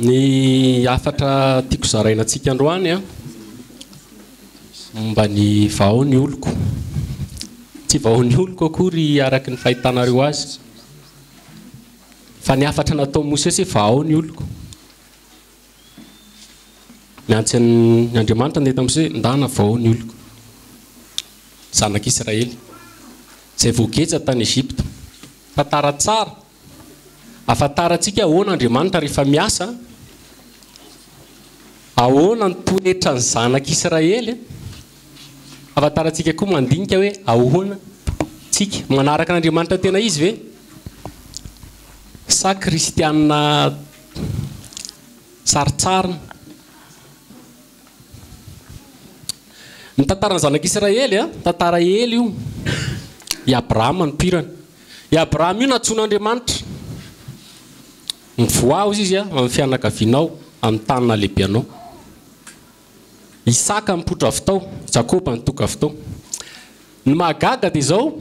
Ny hafatra tiako zaraina antsika androany an, momba ny vao ny oloko. Tsy vao ny oloko akory araka ny fahitanareo azy. Fa ny hafatra nataon'i Mosesy hoe vao ny oloko. Niantso an' Andriamanitra ndeha tamin'i Mosesy hoe, Ndana vao ny oloko. Zanak'Israely, izay voageja tany Egypta. Tantara tsara. Ahafantarantsika ahoana Andriamanitra rehefa miasa, ahoana ny toetran'ny zanak'Israely, ahafantarantsika koa mandinika hoe ahoana tsika, manaraka an'Andriamanitra tena izy ve sa kristiana sarintsariny. Ny tantaran'ny zanak'Israely, tantara ela io, i Abrahama no mpirany. I Abrahama io nantsoin'Andriamanitra. Mivoaha hozy izy amin'ny fianakavianao, amin'ny tany nahalehibe anao. Isaka nipoitra avy tao, Jakoba nitoka avy tao. Ny mahagaga dia izao,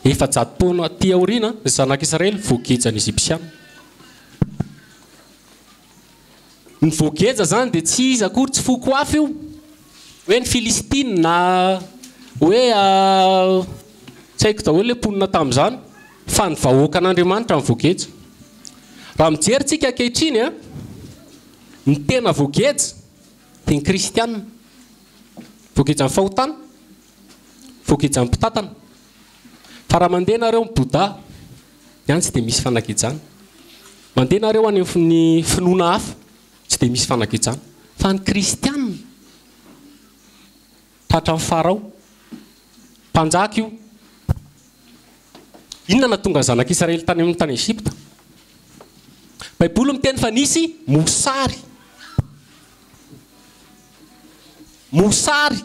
400 taona aty aoriana, ny zanak'Israely voagejan'ny Egypsiana. Ny voageja izany dia tsy iza akory, tsy foko hafa io, hoe ny Filistina na hoe tsy haiko daholo ilay mponina tamin'izany, fa ny vahoakan'Andriamanitra no voageja. Raha mijery tsika ankehitriny an, ny tena voageja dia ny kristiana. Voagejan'ny fahotana, voagejan'ny mpitantana. Fa raha mandeha nareo amin'ny Bouddha, ny any tsy dia misy fanagejana. Mandeha nareo any amin'ny finoana hafa, tsy dia misy fanagejana. Fa ny kristiana, tratran'ny Farao, mpanjaka io. Inona nahatonga ny zanak'Israely tany amin'ny tany Egypta? Baiboly miteny fa nisy mosary. Mosary.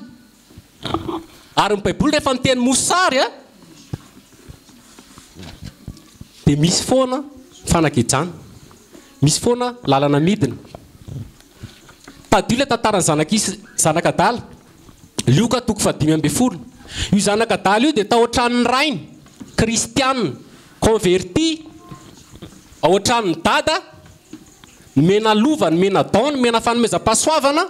Ary ny Baiboly rehefa miteny mosary a, dia misy foana fanagejana, misy foana lalana midina. Tadidio ilay tantaran'ny zanak'Is, zanak'adala, Lioka toko fahadimy ambin'ny folo. Io zanak'adala io dia tao an-tranon'ny rainy, kristiana, converti, ao an-tranon'i dada, nomena lova, nomena don, nomena fanomezam-pahasoavana.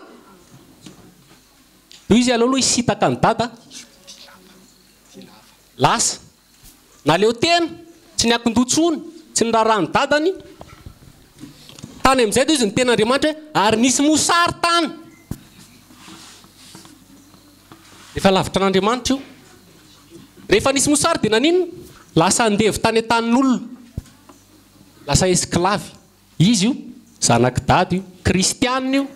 Hoy izy, Aleo aloha hisintaka an'i Dada. Lasa. Naleo tena, tsy niankin-doha intsony, tsy niraharaha ny dadany. Tany amin'izay dia hoy izy niteny Andriamanitra hoe, ary nisy mosary tany. Efa lavitra an'Andriamanitra io. Rehefa nisy mosary dia naninona? Lasa andevo tany an-tanin'olona. Lasa esclave. Izy io, zanak'i Dada io, kristianina io,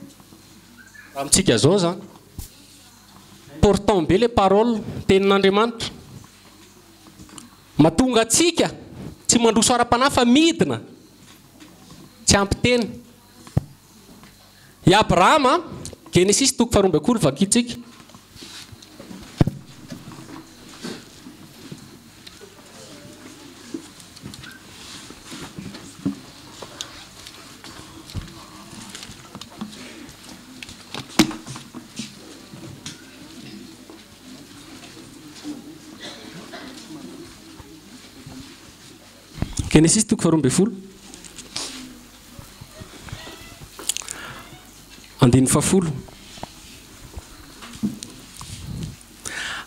raha amintsika zao zany. Important be le parole, tenin'Andriamanitra. Mahatonga antsika tsy mandroso ara-panahy fa midina, tsy ampy teny. I Abrahama, Genesisy toko faharoa ambin'ny folo vakintsika. Genesisy toko faharoa ambin'ny folo. Andininy fahafolo.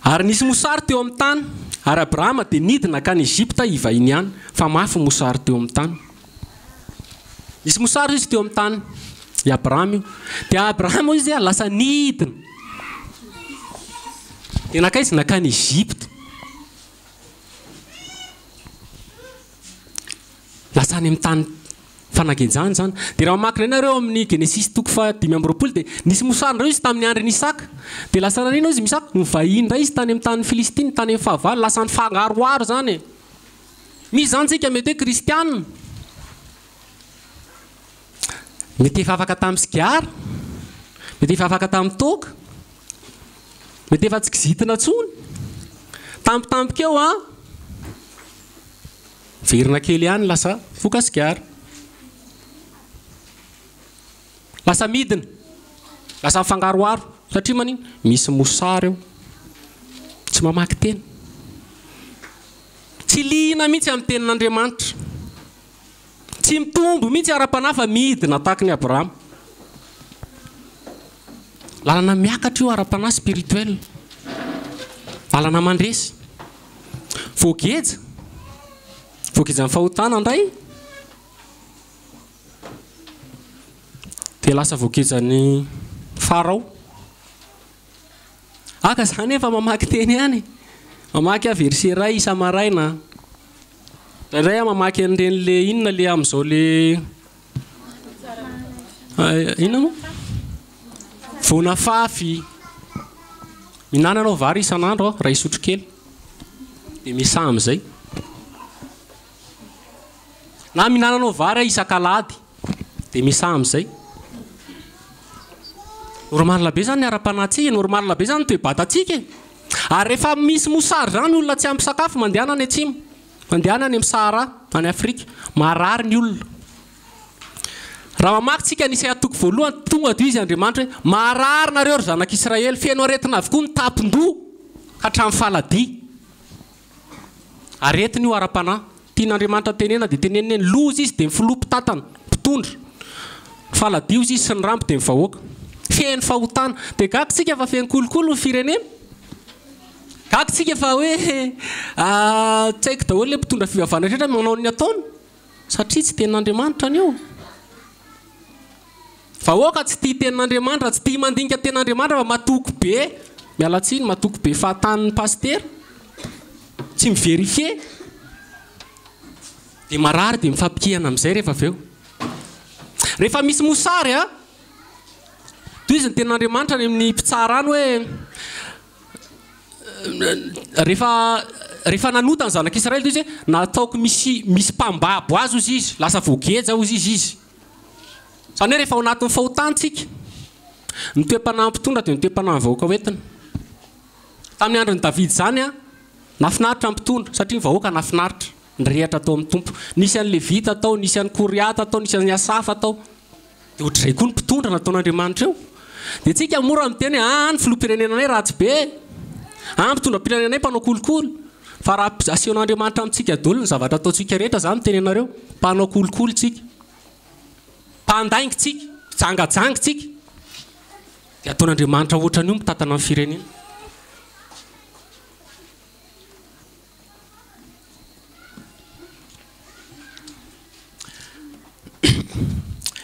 Ary nisy mosary teo amin'ny tany, ary Abrahama dia nidina hankany Egypta hivahiny any, fa mafy ny mosary teo amin'ny tany. Nisy mosary izy teo amin'ny tany, i Abrahama io. Dia Abrahama hoy izy lasa nidina. Dia nankaiza? Nankany Egypta. Lasa any amin'ny tany fanagejana izany. Dia raha mamaky indray nareo amin'ny Genesisy toko faha 25 dia nisy mosary indray izy tamin'ny andron'i Isaka. Dia lasa nanino izy Isaka? Nivahiny indray izy tany amin'ny tanin'ny Filistina, tany amin'ny fahavalo, lasa nifangaroharo izany e. Misy izany tsika mety hoe kristiana. Mety efa afaka tamin'ny sigara, mety efa afaka tamin'ny toaka, mety efa tsy kizitina intsony. Tampotampoka eo an, Miverina kely ihany lasa voka sigara. Lasa midina. Lasa mifangaroharo. Satria manino? Misy mosary eo. Tsy mamaky teny. Tsy liana mihitsy amin'ny tenin'Andriamanitra. Tsy mitombo mihitsy ara-panahy fa midina tahaka ny Abrahama. Lalana miakatra io ara-panahy spirituel. Lalana mandresy. Voageja. Voagejan'ny fahotana indray. Dia lasa voagejan'ny Farao. Aka za nefa mamaky teny ihany. Mamaky aho verset iray isa-maraina. Indraindray aho mamaky an'ireny le inona le amin'izao le inona moa? Voanafafy. Mihinana anao vary isan'andro aho, iray sotrokely. Dia misaha amin'izay. Na mihinana anao vary aho isak'alahady. Dia misaha amin'izay. Normal be zany ny ara-panahintsika, normal be zany ny toe-batantsika e. Ary rehefa misy mosary zany olona tsy ampy sakafo mandehana any atsimo, mandehana any amin'ny Sahara, any Afrika, marary ny olona. Raha mamaky tsika ny Isaia toko voalohany, tonga dia izy Andriamanitra hoe, marary nareo ry zanak'Israely, feno aretina avokoa ny tampon-doha ka hatramin'ny faladia. Aretina io ara-panahy. Tian'Andriamanitra tenena dia teneniny hoe ny loza izy dia ny filoha mpitantana, mpitondra. Ny faladia ozy izy sy ny rambo dia ny vahoaka. Feno fahotana. Dia gaga tsika fa feno kolikoly ny firenena. Gaga tsika fa hoe tsy haiko daholo ilay mpitondra fivavahana rehetra manao ny ataony. Satria tsy tenin'Andriamanitra an'io. Vahoaka tsy tia tenin'Andriamanitra, tsy tia mandinika tenin'Andriamanitra fa matoky be, miala tsiny, matoky be fahatany ny pasitera, tsy mi-verifier, dia marary dia mifampikihana amin'izay rehefa avy eo. Rehefa misy mosary a, tohizo ny tenin'Andriamanitra any amin'ny mpitsara any hoe Rehefa rehefa nanota ny zanak'Israely dia izy hoe nataoko misy misy mpambabo azy hozy izy, lasa voageja hozy izy izy. Izany hoe rehefa ao anatin'ny fahotana isika, ny toe-panahy mpitondra dia ny toe-panahy vahoaka hoentina. Tamin'ny andron'i Davida izany an, nahafinaritra ny mpitondra satria ny vahoaka nahafinaritra, nirehatra tao amin'ny Tompo. Nisy an'i Levita tao, nisy an'i Koriata tao, nisy an'i Asafa tao. Dia ohatr'izay koa ny mpitondra nataon'Andriamanitra eo. Dia tsika mora miteny hoe aa ny filoham-pirenenanay ratsy be, aa ny mpitondra pirenenanay mpanao kolikoly. Fa raha asehon'Andriamanitra amintsika daholo ny zavatra ataontsika rehetra, za miteny anareo, mpanao kolikoly tsika, mpandainga tsika, mpijangajanga tsika. Dia ataon'Andriamanitra ohatran'io mitantana ny firenena.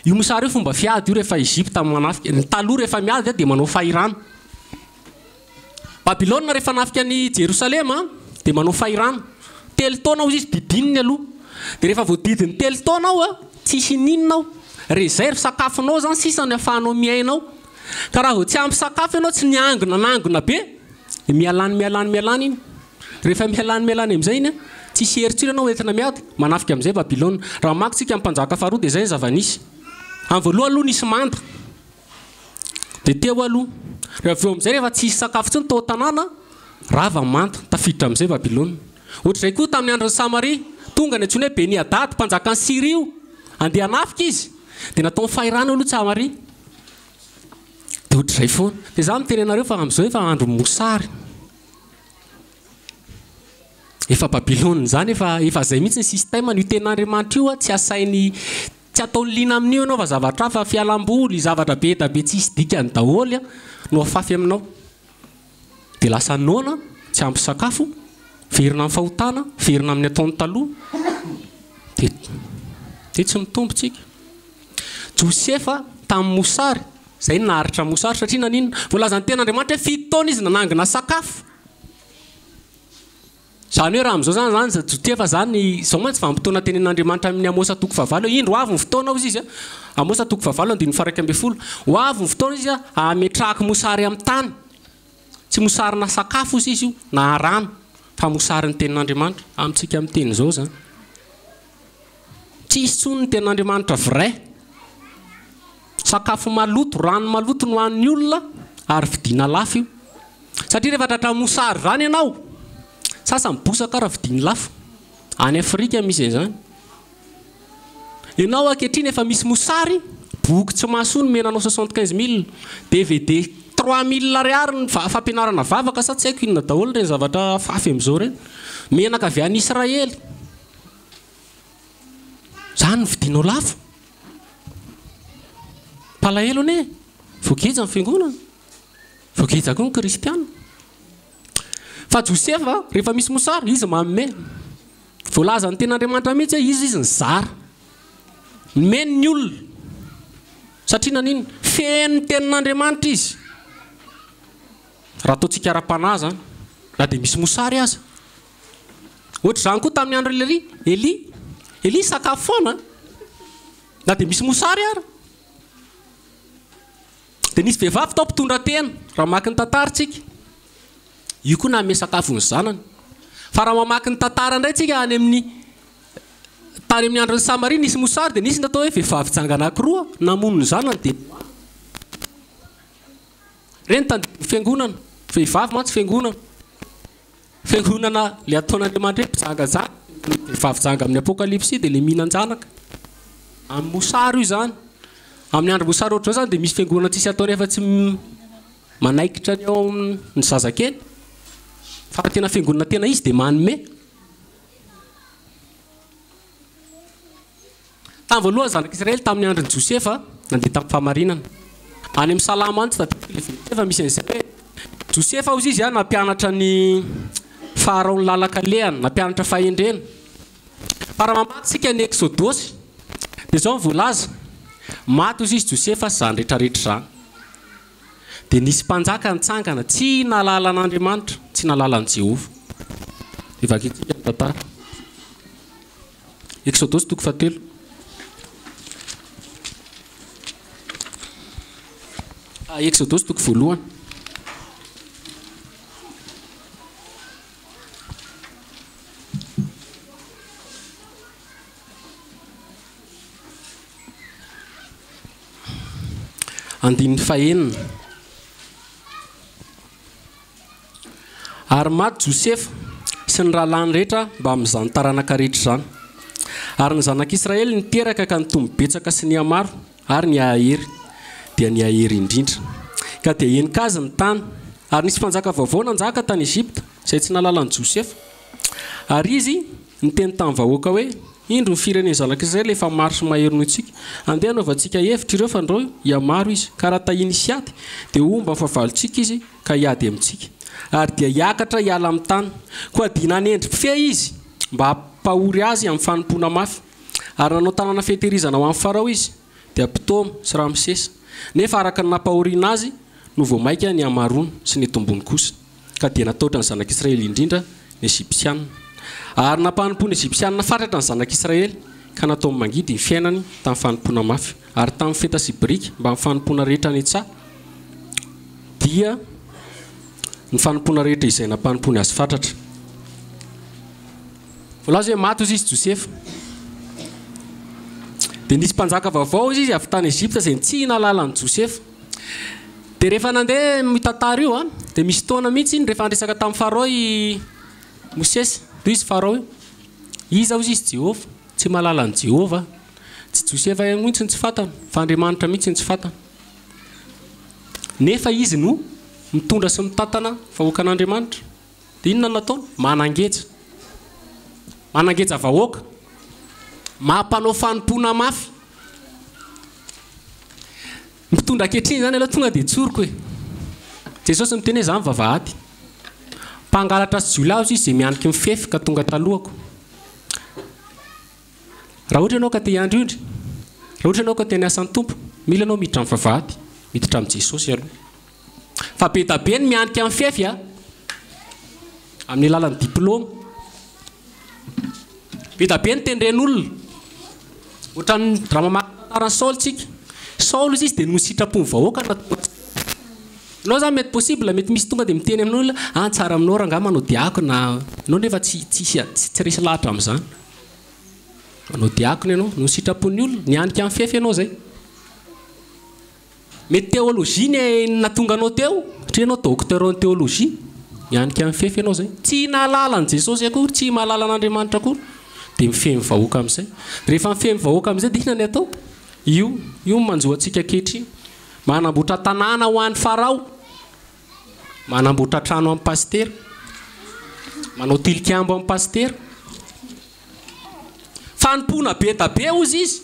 Io mosary io fomba fiady io rehefa Egypte manafika. Ny taloha rehefa miady dia manao fahirano. Babylona rehefa hanafika an'i Jerosalema dia manao fahirano. Telo taona hozy izy didininy aloha. Dia rehefa voadidiny telo taona ao, tsisy ininona ao. Réserve sakafonao zany sisa no ahafahanao miaina ao. Ka raha vao tsy ampy sakafo ianao, tsy niangona nangona be, dia mihalany mihalany mihalany iny. Rehefa mihalany mihalany amin'izay iny, tsisy hery intsony ianao entina miady, manafika amin'izay Babylona. Raha mamaky tsika ny Mpanjaka faharoa dia izay ny zava-nisy. Amin'ny voalohany aloha nisy manda. Dia teo aloha. Rehefa avy eo amin'izay rehefa tsisy sakafo intsony tao an-tanàna, rava ny manda, tafiditra amin'izay Babylona. Ohatr'izay koa tamin'ny andron'i Samaria, tonga ny antsoina hoe Beni-Hadad, mpanjakan'i Syria io, handeha hanafika izy. Dia nataony fahirano aloha Samaria. Dia ohatr'izay foana. Dia izaho miteny anareo fa amin'izao efa andro mosary. Efa Babylone izany, efa efa izay mihitsy ny système-ny. Io tenin'Andriamanitra io tsy asainy, tsy ataony liana amin'io ianao fa zavatra hafa, fialamboly, zavatra be da be tsisy dikany daholo no afafy aminao. Dia lasa noana, tsy ampy sakafo, verina amin'ny fahotana, verina amin'ny ataony taloha. Dia dia tsy mitombo tsika. Josefa tamin'ny mosary, izay no naharitra mosary satria naninona? Voalazan'ny tenin'Andriamanitra hoe fito taona izy nanangona sakafo. Izany hoe raha amin'izao izany izany Josefa izany, izao mantsy vanim-potoana tenenin'Andriamanitra amin'ny Amosa toko fahavalo hoe indro ho avy ny fotoana hozy izy a, Amosa toko fahavalo andininy faha-11, ho avy ny fotoana hozy izy a, hametrahako mosary amin'ny tany. Tsy mosarina sakafo hozy izy io na rano fa mosary ny tenin'Andriamanitra. Amintsika miteny izao izany. Tsisy intsony ny tenin'Andriamanitra vrai. Sakafo maloto, rano maloto no hanin'ny olona ary vidiana lafo io. Satria rehefa tratra mosary izany ianao, sasany bosaka ary vidiany lafo. Any Afrika misy an'izany. Ianao ankehitriny efa misy mosary, boky tsy mahasoa nomena anao 75000, DVD 3000 ariary ny fampianarana vavaka sa tsy haiko inona daholo ireny zavatra afafy amin'izao ireny. Menaka avy any Israely. Zany no vidinao lafo. Mpalahelo anie e. Voageja ny fiangonana. Voageja koa ny kristiana. Fa Josefa, rehefa misy mosary, izy manome. Voalazan'ny tenin'Andriamanitra mihitsy hoe izy izy nizara. Nomeny ny olona. Satria naninona? Feno ny tenin'Andriamanitra izy. Raha ataontsika ara-panahy izany, na dia misy mosary aza. Ohatr'izany koa tamin'ny andron'i Elia. Elia, Elia sakafo foana, na dia misy mosary ara. Dia nisy vehivavy tao mpitondra tena, raha mamaky ny tantara tsika. Io koa nanome sakafo ny zanany. Fa raha mamaky ny tantara indray tsika any amin'ny tany amin'ny andron'i Samaria nisy mosary dia nisy ny atao hoe vehivavy janga anankiroa namono ny zanany dia Ireny tandindon'ny fiangonana. Vehivavy mantsy fiangonana. Fiangonana le ataon'Andriamanitra hoe mpijangajanga, vehivavy janga amin'ny Apokalypsy dia le mihinan-janaka. Amin'ny mosary io izany. Amin'ny andro mosary ohatr'izao izany dia misy fiangonana tsisy ataony afa-tsy manaikitra ny ao amin'ny zazakely. Fa raha tena fiangonana tena izy dia manome. Tamin'ny voalohany ny zanak'Israely tamin'ny andron'i Josefa nandeha tamin'ny fahamarinana. Any amin'ny Salamo any tsy tadidiko ilay verset fa misy an'izay hoe Josefa hozy izy nampianatra ny Farao ny lalan-kalehany, nampianatra fahendrena. Fa raha mamaky isika ny Eksodosy dia izao no voalaza, Maty hozy izy Josefa sy izany rehetra rehetra izany. Dia nisy mpanjaka nitsangana tsy nahalala an'Andriamanitra, tsy nahalala an'i Jehovah. Dia vakintsika ny tantara. Eksodosy toko fahatelo. Ah, Eksodosy toko voalohany. Andininy fahenina. Ary maty Josefa sy ny rahalahiny rehetra mbamin'izany taranaka rehetra izany. Ary ny zanak'Israely niteraka ka nitombo betsaka sy nihamaro ary nihahery, dia nihahery indrindra. Ka dia henika azy ny tany. Ary nisy mpanjaka vaovao nanjaka tany Egypta, izay tsy nahalala an'i Josefa. Ary izy niteny tamin'ny vahoaka hoe, Indro, ny firenen'ny zanak'Israely efa maro sy mahery noho isika. Andeha hanaovantsika hevitra ireo, fandrao hihamaro izy. Ka raha tahiny hisy ady, dia homba ny fahavalontsika izy, ka hiady amintsika. Ary dia hiakatra hiala amin'ny tany. Koa dia nanendry mpifehy izy, mba hampahory azy amin'ny fanompoana mafy. Ary nanao tanàna fitehirizana ho an'i Farao izy, dia Pitoma sy Ramsesa. Nefa araka ny nampahoriana azy no vao mainka nihamaroany sy nitombony kosa. Ka dia natahotra ny zanak'Israely indrindra ny Egyptiana. Ary nampanompoan'ny Egyptiana fatratra ny zanak'Israely, ka nataony mangidy ny fiainany tamin'ny fanompoana mafy, ary tamin'ny feta sy biriky mbamin'ny fanompoana rehetra any an-tsaha, dia ny fanompoana rehetra izay nampanompoany azy fatratra. Voalaza hoe maty hozy izy Josefa. Dia nisy mpanjaka vaovao hozy izy avy tany Egypta izay tsy nahalala an'i Josefa. Dia rehefa nandeha io tantara io, dia misy fotoana mihitsy iny rehefa niresaka tamin'i Farao i Mosesy. Hoy izy Farao io, Iza hozy izy Jehovah? Tsy mahalala an'i Jehovah. Tsy Josefa ihany mihitsy no tsy fantany, fa Andriamanitra mihitsy no tsy fantany. Nefa izy no mitondra sy mitantana vahoakan'Andriamanitra. Dia inona no nataony? Manangeja. Manangeja vahoaka. Mampanao fanompoana mafy. Ny mpitondra ankehitriny izany aloha tonga dia tsoriko e. Jesosy miteny hoe za ny vavahady. Mpangalatra sy jiolahy hozy izy izay mianiky ny fefy ka tonga talohako. Raha ohatra ianao ka te hiandry ondry, raha ohatra ianao ka te hanasa ny Tompo, mila ianao miditra amin'ny vavahady, miditra amin'i Jesosy aloha. Fa be da be ny mianika amin'ny fefy a! Amin'ny alalan'ny diplôma. Be da be ny tendren'olona. Ohatran'ny raha mamaky ny tantaran'i Saoly tsika. Saoly izy dia noho ny sitrapon'ny vahoaka no nahatonga azy. Ianao izany mety possible, mety misy tonga dia miteny aminao olona, ah tsara aminao rangahy manao diakona, ianao nefa tsy tsisy tsy resy lahatra amin'izany. Manao diakona ianao, noho ny sitrapon'ny olona, nianika amin'ny fefy ianao izay. Mety théologie ny nahatonga anao teo, satria ianao docteur en théologie, mianika amin'ny fefy ianao izay. Tsy nahalala an'i Jesosy akory, tsy mahalala an'Andriamanitra akory, dia mifehy ny vahoaka amin'izay. Rehefa mifehy ny vahoaka amin'izay dia inona ny atao? Io, io no manjo antsika ankehitriny. Manamboatra tanàna ho an'i Farao, manamboatra trano amin'ny pasitera, manao tilikambo amin'ny pasitera. Fanompoana be da be hozy izy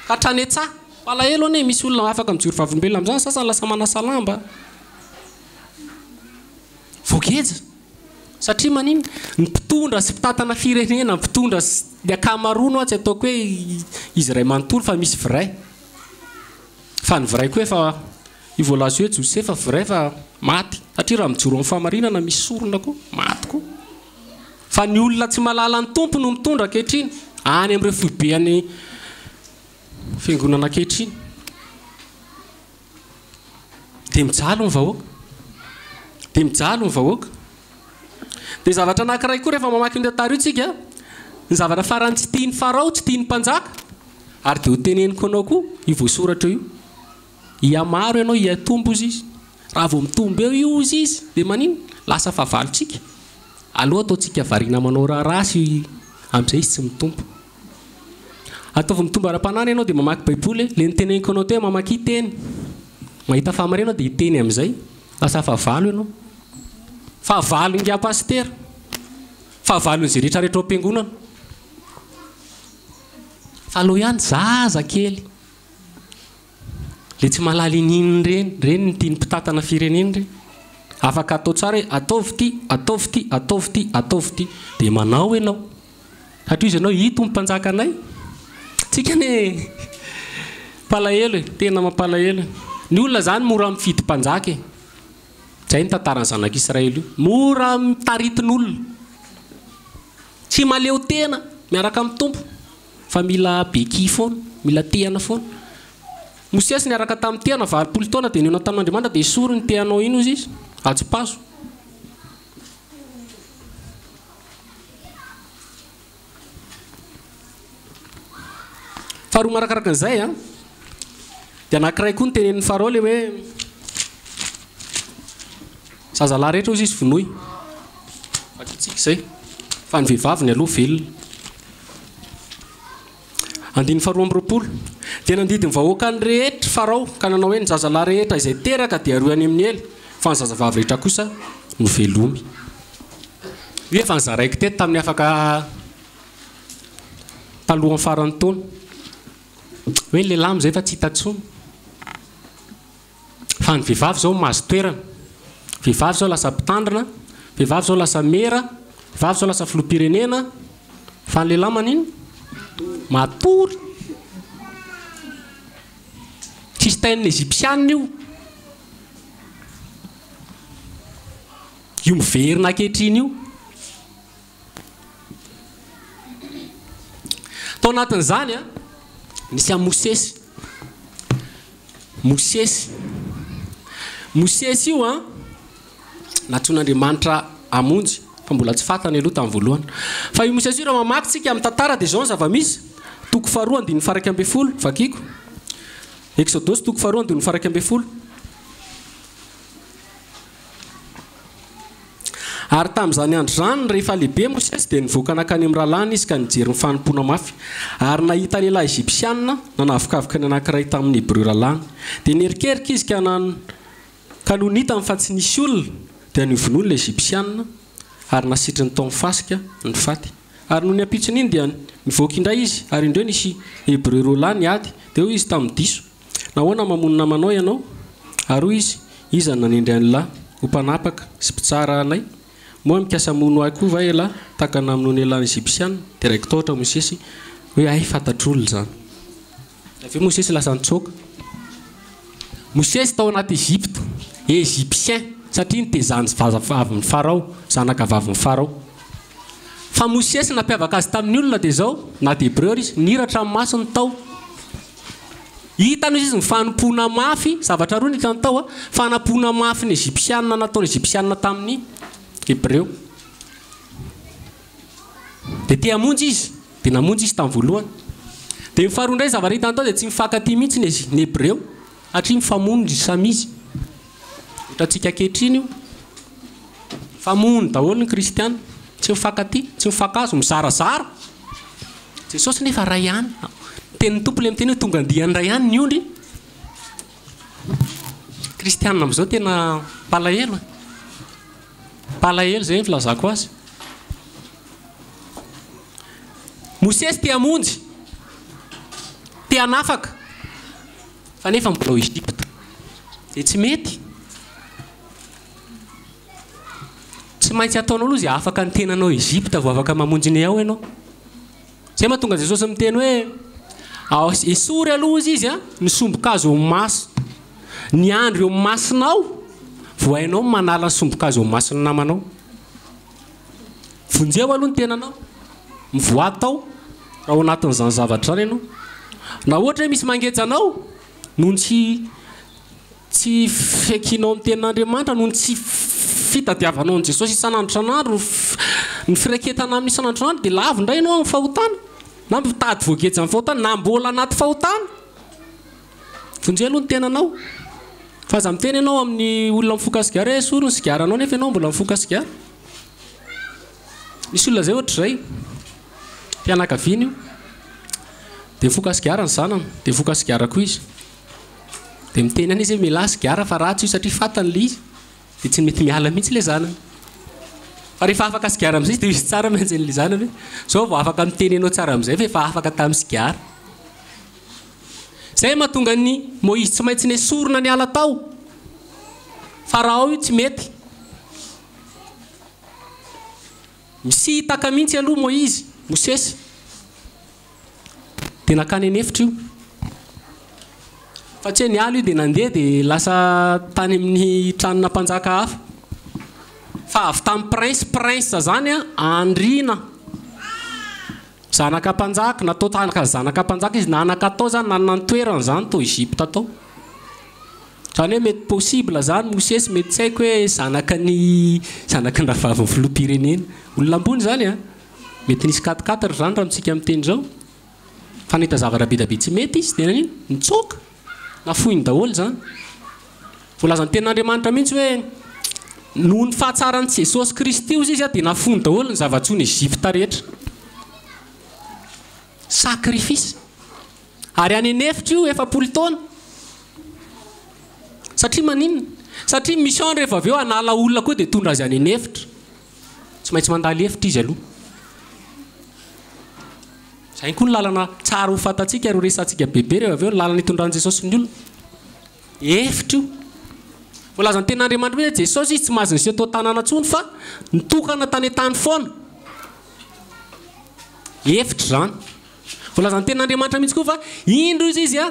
ka hatrany an-tsaha. Malahelo anie misy olona afaka mijoro vavolombelona amin'izany, sasany lasa manasa lamba. Voageja. Satria maninona? Ny mpitondra sy mpitantana firenena, mpitondra sy ny ankamaroany hoa tsy ataoko hoe izy iray manontolo fa misy vrai. Fa ny vrai koa efa io voalaza io hoe Josefa vrai fa maty. Satria raha mijoro amin'ny fahamarinana misy sorona koa, maty koa. Fa ny olona tsy mahalala ny Tompo no mitondra ankehitriny any amin'ireo foiben'ny fiangonana ankehitriny. Dia mijaly ny vahoaka. Dia mijaly ny vahoaka. Dia zavatra anankiray koa rehefa mamaky io tantara io tsika, ny zavatra farany tsy tian'i Farao, tsy tian'ny mpanjaka, ary dia ho teneniko anao koa io voasoratra io. Hihamaro ianao, hihatombo hozy izy. Raha vao mitombo eo io hozy izy, dia maninona? Lasa fahavalontsika. Aleo ataontsika variana manao raharaha sy amin'izay izy tsy mitombo. Ataovy mitombo ara-panahy ianao dia mamaky baiboly e. Le niteneniko anao teo mamakia teny. Mahita fahamarinana dia hiteny amin'izay. Lasa fahavalo ianao. Fahavalo ingahy pasitera. Fahavalon'izay rehetra rehetra ao am-piangonana. Fa aleo ihany zaza kely. Le tsy mahalala ininin'ny reny, reny ny tian'ny mpitantana firenena reny. Afaka atao tsara hoe ataovy ity, ataovy ity, ataovy ity, ataovy ity. Dia manao ianao. Satria izy ianao ito ny mpanjakanay. Tsika anie mpalahelo e, tena mampalahelo e. Ny olona zany mora mifidy mpanjaka e. Zay ny tantaran'ny zanak'Israely io. Mora taritin'olona. Tsy mahaleo tena miaraka amin'ny Tompo. Fa mila béquille foana, mila tehana foana. Mosesy niaraka tamin'ny tehana 80 taona dia nihaona tamin'Andriamanitra dia esory ny tehanao iny hozy izy, atsipazo. Faharoa marakaraka an'izay an, dia anankiray koa notenenin'i Farao ilay hoe zazalahy rehetra hozy izy vonoy. Vakintsika izay. Fa ny vehivavy ny aloha velona. Andininy faharoa amby roapolo. Dia nandidy ny vahoakany rehetra Farao ka nanao hoe ny zazalahy rehetra izay teraka dia aroy any amin'ny helo, fa ny zazavavy rehetra kosa no velomy. Io efa nozaraiko teto tamin'ny afaka talohan'ny faran'ny taona. Hoe ny lehilahy amin'izay efa tsy hita intsony. Fa ny vehivavy izao mahazo toerana. Vehivavy izao lasa mpitandrina, vehivavy izao lasa mera, vehivavy izao lasa filoham-pirenena. Fa ny lehilahy maninona? Matory. Système égyptienne io. Io miverina ankehitriny io. Tao anatin'izany, nisy an'i Mosesy. Mosesy. Mosesy io an, nantsoin'Andriamanitra hamonjy, fa mbola tsy fantany aloha tamin'ny voalohany. Fa io Mosesy io raha mamaky tsika amin'ny tantara dia izao ny zava-misy, toko faharoa andininy faha-11, vakiko. Eksodosy toko faharoa andininy faha-11. Ary tamin'izany andro izany, rehefa lehibe Mosesy, dia nivoaka nankany amin'ny rahalahiny izy ka nijery ny fanompoana mafy, ary nahita lehilahy Egypsiana nanavokavoka ny anankiray tamin'ny Hebreo rahalahiny. Dia nierikerika izy ka nan ka nony hitany fa tsy nisy olona, dia novonoiny ilay Egypsiana, ary nasitriny tao amin'ny fasika ny faty. Ary nony ampitson'iny dia nivoaka indray izy, ary indreo nisy Hebreo roa lahy niady, dia hoy izy tamin'ny diso, Nahoana mamono namanao ianao? Ary hoy izy, Iza no nanendry an'lah ho mpanapaka sy mpitsara anay? Moa mikasa hamono ahy koa va elah, tahaka ny namonoan'i elah ny Egypsiana? Dia raiki-tahotra Mosesy, hoe, Hay, fantatr'olona izany. Avy eo Mosesy lasa nitsoaka. Mosesy tao anaty Egypta, Egyptien, satria nitezan'ny vavavin'i Farao, zanaka vavin'i Farao. Fa Mosesy nampiavaka azy tamin'ny olona dia izao, na dia Hebreo ary izy, niratra ny masony tao. Hitany izy ny fanompoana mafy, zavatra roa no hitany tao, fanampoana mafy ny Egyptiana nataon'ny Egyptiana tamin'ny Hebreo. Dia te hamonjy izy, dia namonjy izy tamin'ny voalohany. Dia ny faharoa indray zavatra hitany tao dia tsy mifankatia mihitsy ny ny Hebreo, satria mifamono izy samy izy. Ohatrantsika ankehitriny io. Mifamono daholo ny kristiana, tsy mifankatia, tsy mifankahazo, mizarazara. Jesosy nefa ray ihany. Ny tenin'ny Tompo ilay miteny hoe tonga andiany ray ihany ny ondry. Kristianina amin'izao tena mpalahelo e. Mpalahelo izay ny filazako azy. Mosesy te hamonjy. Te hanafaka fa nefa mbola ao Egypta. Dia tsy mety. Tsy maintsy ataonao aloha izay hahafaka ny tenanao Egypta vao afaka mamonjy ny ao ianao. Izay mahatonga an'i Jesosy miteny hoe esory aloha hozy izy ny sombin-kazo eo amin'ny maso. Ny andry eo amin'ny masonao vao hainao ny manala ny sombin-kazo eo amin'ny mason'ny namanao. Vonjeo aloha ny tenanao. Mivoaha tao raha ao anatin'izany zavatra izany ianao. Na ohatra hoe misy mangeja anao noho ny tsy tsy fiaikianao amin'ny tenin'Andriamanitra, noho ny tsy fitadiavanao an'i Jesosy isan'andro isan'andro, ny firaiketana aminy isan'andro isan'andro dia lavo indray ianao amin'ny fahotana, na mitady voageja amin'ny fahotana, na mbola anaty fahotana. Vonjeo aloha ny tenanao. Fa aza miteny ianao amin'ny olona mifoka sigara hoe esory ny sigaranao nefa ianao mbola mifoka sigara. Misy olona izay ohatr'izay, fianakaviana io, dia mifoka sigara ny zanany, dia mifoka sigara koa izy. Dia miteny ihany izy hoe mialà sigara fa ratsy io satria fantany ilay izy, dia tsy mety miala mihitsy ilay zanany. Fa rehefa afaka sigara amin'izay izy dia izy tsara miantso an'ilay zanany hoe izao vao afaka miteny anao tsara amin'izay fa efa afaka tamin'ny sigara. Izay mahatonga an'i Moizy tsy maintsy nesorina niala tao. Farao io tsy mety. Misintaka mihitsy aloha Moizy, Mosesy. Dia nankany an'efitra io. Fa tsy hoe niala io dia nandeha dia lasa tany amin'ny tranona mpanjaka hafa. Fa avy tamin'ny prince, prince izany an, andriana. Zanaka mpanjaka, natao tahaka ny zanaka mpanjaka izy, nanaka tao izany, nanana ny toerany izany tao Egypta tao. Izany hoe mety possible izany Mosesy, mety tsy haiko hoe zanaka ny zanaky ny rahavavin'ny filoham-pirenena. Olona ambony izany an! Mety nisy quatre quatre izany raha amintsika miteny izao. Fa nahita zavatra be dia be tsy mety izy dia nanino? Nitsoaka! Nafoiny daholo izany. Voalazan'ny tenin'Andriamanitra mihitsy hoe noho ny fahatsaran'i Jesosy Kristy hozy izy dia nafoiny daholo ny zava-tsoan'i Egypta rehetra. Sacrifice. Ary any an'efitra io 40 taona. Satria maninona? Satria mission rehefa avy eo hanala olona koa dia hitondra azy any an'efitra. Tsy maintsy mandalo efitra izy aloha. Izay koa ny lalana tsara ho fantatsika ary ho resahantsika bebe rehefa avy eo ny lalana itondran'i Jesosy ny olona. Efitra io. Voalazan'ny tenin'Andriamanitra mihitsy hoe Jesosy izy tsy mahazo niseho tao an-tanàna intsony fa nitokana tany an-tany foana. Efitra izany. Voalazan'ny tenin'Andriamanitra mihitsy koa fa indro izy izy a,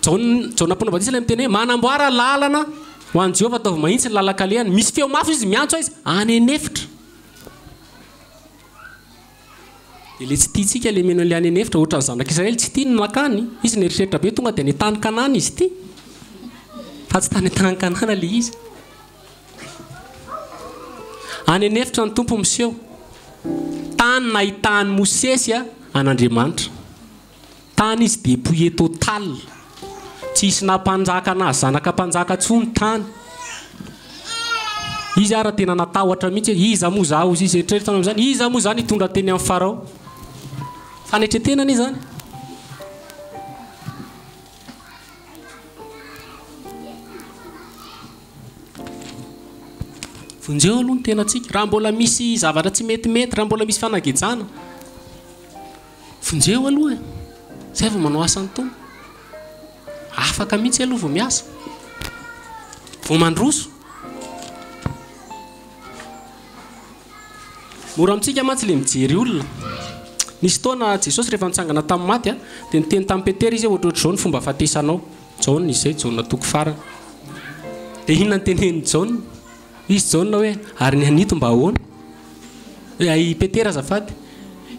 Jaona, Jaona mpanao batisa ilay miteny hoe manamboara lalana ho an'i Jehovah ataovy mahitsy ny lalan-kalehany. Misy feo mafy izy miantso aiza? Any an'efitra. Dia ilay tsy tiantsika ilay mino an'ilay any an'efitra, ohatran'ny zanak'Israely tsy tiany ny nakany, izy nieritreritra be tonga dia any an-tany Kanana izy ity. Fa tsy tany an-tany Kanana ilay izy. Any an'efitra ny Tompo miseho. Tany nahitan'i Mosesy an'Andriamanitra. Tany izy dépouillé total. Tsy hisy na mpanjaka na zanaka mpanjaka intsony tany. Izy ara tena natahotra mihitsy hoe iza moa za hozy izy eritreretina amin'izany, iza moa zany hitondra teny amin'i Farao. Fanetretena anie izany. Vonjeo aloha ny tenantsika. Raha mbola misy zavatra tsy metimety, raha mbola misy fanagejana, vonjeo aloha e. Zay vao manao asan'ny Tompo. Afaka mihitsy aloha vao miasa. Vao mandroso. Mora amintsika mantsy ilay mijery olona. Nisy fotoana Jesosy rehefa nitsangana tamin'ny maty dia niteny tamin'i Petera izy hoe ohatrohatr'izao ny fomba fahatesanao. Jaona izay, Jaona toko farany. Dia inona no tenenin'i Jaona? Izy Jaona hoe ary ny an'ito mba ahoana? I Petera azafady.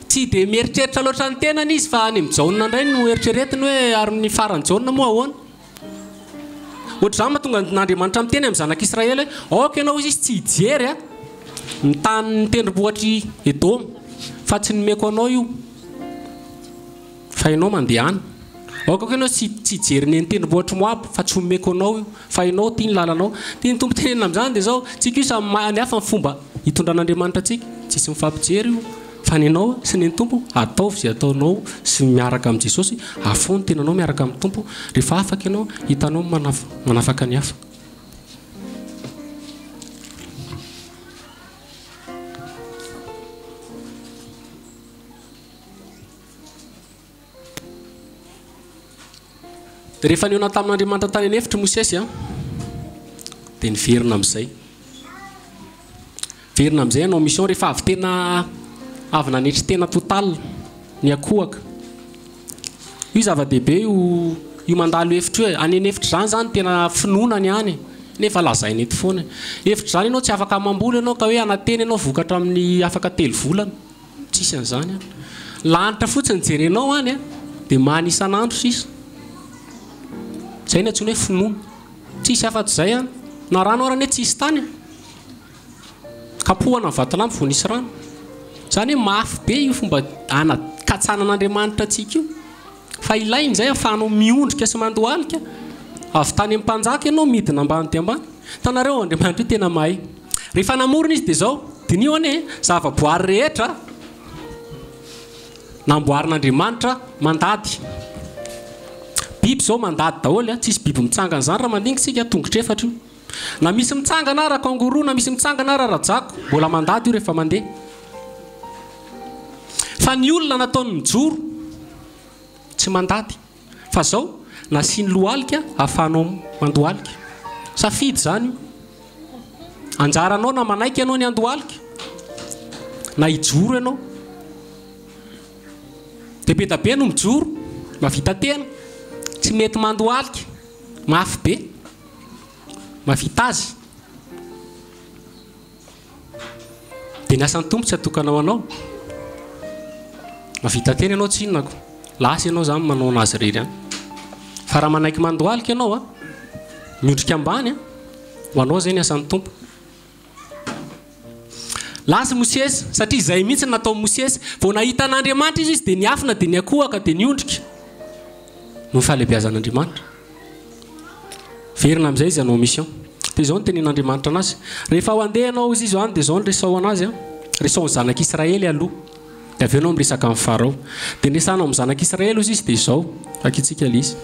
Tsy dia mieritreritra loatra ny tenany izy fa any amin'i Jaona indray no eritreretiny hoe ary ny faran'i Jaona moa ahoana? Ohatr'izany mahatonga an'Andriamanitra miteny amin'ny zanak'Israely hoe aoka ianao hoy izy tsy hijery ny tanin'ny tendrombohitr'i Edoma fa tsy nomeko anao io fa ianao mandehana. Aoka koa ianao tsy tsy hijery ny tendrombohitr'i Moaba fa tsy omeko anao io fa ianao tia ny lalanao. Tian'ny Tompo tenenina amin'izany dia izao, tsika io samy mahay ny hafa ny fomba hitondran'Andriamanitra antsika, tsisy mifampijery io fa ny anao sy ny an'ny Tompo ataovy izay ataonao sy miaraka amin'i Jesosy, afoy ny tenanao miaraka amin'ny Tompo, rehefa afaka ianao hitanao ny manafaka ny hafa. Dia rehefa nihaona tamin'Andriamanitra tany an'efitra i Mosesy an, dia niverina amin'izay. Niverina amin'izay hanao mission rehefa avy tena avy nanetry tena total, niakohaka. Io zava-dehibe io io mandalo efitra io e. Any an'efitra izany izany tena finoana ny any e. Nefa lazaina eto foana e. Efitra izany ianao tsy afaka mamboly ianao ka hoe hanantena ianao vokatra amin'ny afaka telo volana. Tsisy an'izany any. Lanitra fotsiny jerenao any an, dia many isan'andro sisa. Izay no antsoina hoe finoana. Tsisy afa-tsy izay any. Na rano ara anie tsisy tany e. Kapohana ny vatolampy vao nisy rano. Izany hoe mafy be io fomba anakatsanan'Andriamanitra antsika io. Fa ilaina izay ahafahanao miondrika sy mandohalika. Avy tany amin'ny mpanjaka ianao midina ambany dia ambany. Hitanareo Andriamanitra io tena mahay. Rehefa namorona izy dia izao, diniho anie e, zavaboary rehetra namboarin'Andriamanitra mandady. Biby izao mandady daholo, tsisy biby mitsangana izany raha mandinika isika, tongotra efatra io. Na misy mitsangana ara kangourou, na misy mitsangana ara rajako, mbola mandady io rehefa mandeha. Fa ny olona nataony mijoro, tsy mandady. Fa zao, nasiany lohalika ahafahanao mandohalika. Safidy izany io. Anjaranao na manaiky ianao ny handohalika, na hijoro ianao. Dia be da be no mijoro, mahavita tena, tsy mety mandohalika, mafy be. Mahavita azy. Dia ny asan'ny Tompo tsy atokana ho anao. Mahavita tena ianao tsinona ko. Lasa ianao izany manao anazy irery any. Fa raha manaiky mandohalika ianao a, miondrika ambany a, ho anao izay ny asan'ny Tompo. Lasa i Mosesy, satria izay mihitsy no nataon'i Mosesy. Vao nahita an'Andriamanitra izy, izy dia niafina, dia niankohoka, dia niondrika. Noho ny fahalehibiazan'Andriamanitra. Verina amin'izay izy hanao mission. Dia izao no tenenin'Andriamanitra anazy, Rehefa ho handeha ianao, hozy izy, any dia izao no resaho anazy, resaho ny zanak'Israely aloha, dia avy eo ianao miresaka amin'i Farao. Dia niresahana amin'ny zanak'Israely, hozy izy, dia izao, vakintsika ilay izy.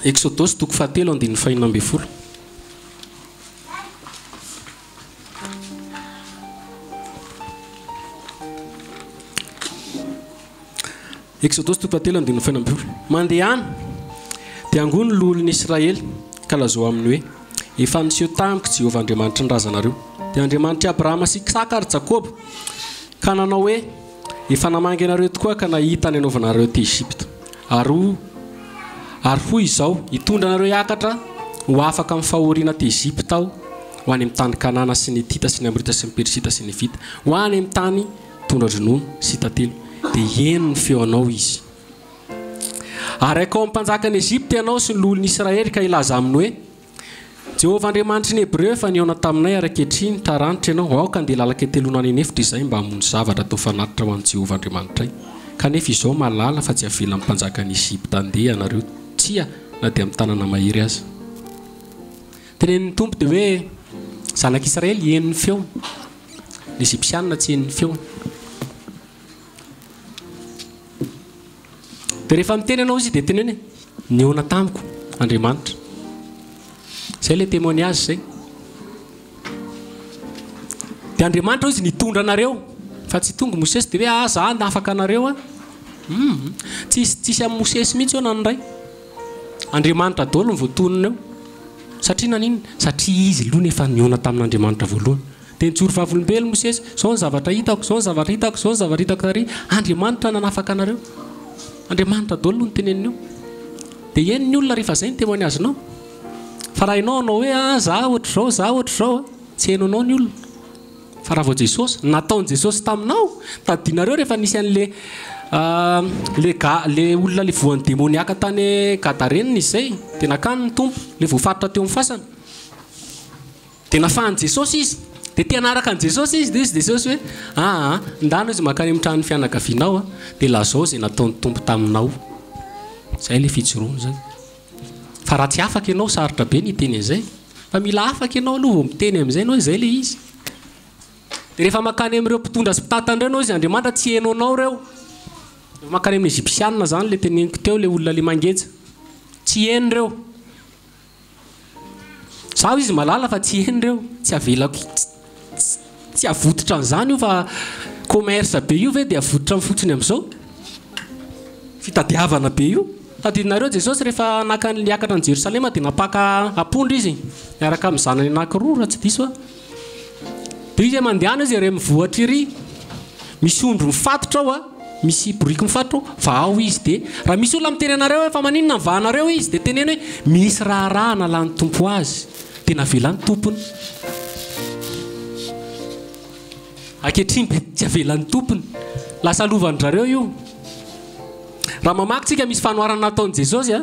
Eksodosy toko fahatelo andininy fahenina ambin'ny folo. Eksodosy toko fahatelo andininy fahenina ambin'ny folo. Mandehana, dia angony ny loholon'ny Israely, ka lazao aminy hoe, Efa niseho tamiko Jehovah Andriamanitry ny razanareo, dia Andriamanitr'i Abrahama sy Isaka ary Jakoba, ka nanao hoe, Efa namangy anareo tokoa ka nahita ny anaovanareo aty Egypta. Ary ary hoy izao, Hitondra anareo hiakatra ho afaka amin'ny fahoriana aty Egypta Aho, ho any amin'ny tany Kanana sy ny Hitita sy ny Amorita sy ny Perizita sy ny Hivita, ho any amin'ny tany tondra-dronono sy tantely. Dia heno ny feonao izy. Ary haikao amin'ny mpanjakan'i Egypta ianao sy ny loholon'i Israely ka hilaza aminy hoe, Jehovah Andriamanitry ny Hebreo efa nihaona taminay ary ankehitriny taranitra ianao, aoka handeha lalan-ketelona any an'efitra izahay mba hamono zavatra atao fanatitra ho an'i Jehovah Andriamanitray. Kanefa izao mahalala fa tsy havelan'ny mpanjakan'i Egypta handeha ianareo, tsia, na dia amin'ny tanana mahery aza. Tenenin'ny Tompo dia hoe, Zanak'Israely heno ny feony, ny Egypsiana tsy heno ny feony. Dia rehefa miteny ianao izy dia teneno hoe nihaona tamiko Andriamanitra. Izay ilay témoignage izay. Dia Andriamanitra hoy izy nitondra anareo fa tsy tonga Mosesy dia hoe ah za nafaka anareo ah. Hum. Tsisy tsisy amin'i Mosesy mihitsy eo na ny iray. Andriamanitra daholo no voatonona eo. Satria naninona? Satria izy aloha efa nihaona tamin'Andriamanitra voalohany. Dia nijoro vavolombelona Mosesy, Izao ny zavatra hitako, izao ny zavatra hitako, izao ny zavatra hitako tary, Andriamanitra nanafaka anareo. Andriamanitra daholo no noteneniny eo. Dia heno ny olona rehefa izay ny témoignage-nao. Fa raha ianao hanao hoe, ah, za ohatr'izao, za ohatr'izao, tsy heno anao ny olona. Fa raha vao Jesosy, nataon'i Jesosy taminao, tadidinareo rehefa nisy an'le le ga, le olona le voan'ny demoniaka tany Gadarenina izy izay, dia nakany ny Tompo, le voafaritra teo amin'ny fasana. Dia nafahan'i Jesosy izy. Dia te hanaraka an'i Jesosy izy. Dia hoy Jesosy hoe, Aa, ndana izy mankany amin'ny tranon'ny fianakavianao, dia lazao izay nataon'ny Tompo taminao. Izay ilay fijoroana izay. Fa raha tsy afaka ianao, sarotra be ny hiteny an'izay. Fa mila afaka ianao aloha vao miteny amin'izay ianao hoe izay ilay izy. Dia rehefa mankany amin'ireo mpitondra sy mpitantana ireo ianao izy, Andriamanitra tsy heno anao ireo. Rehefa mankany amin'ny Egyptiana izany ilay teneniko teo, ilay olona ilay mangeja. Tsy heno ireo. Zaho izy malala fa tsy heno reo, tsy avelako tsy avototra an'izany io fa commerce be io ve dia avototra am fotsiny am'izao? Fitadiavana be io. Tadidinareo Jesosy rehefa naka ny niakatra an'i Jerosalema dia nampaka apondra izy niaraka amin'ny zanany anankiroa raha tsy diso aho. Dia izy mandehana izy ery amin'ny vohitra ery, misy ondry mifatotra ao a, misy boriky mifatotra ao, fa ao izy dia raha misy olona miteny anareo hoe fa maninona ny vahanareo izy dia teneno hoe misy raharaha nalan'ny Tompo azy dia navelan'ny tompony. Ankehitriny dia tsy avelan'ny tompony. Lasa lovan-dry zareo io. Raha mamaky tsika misy fanoharana nataon'i Jesosy a.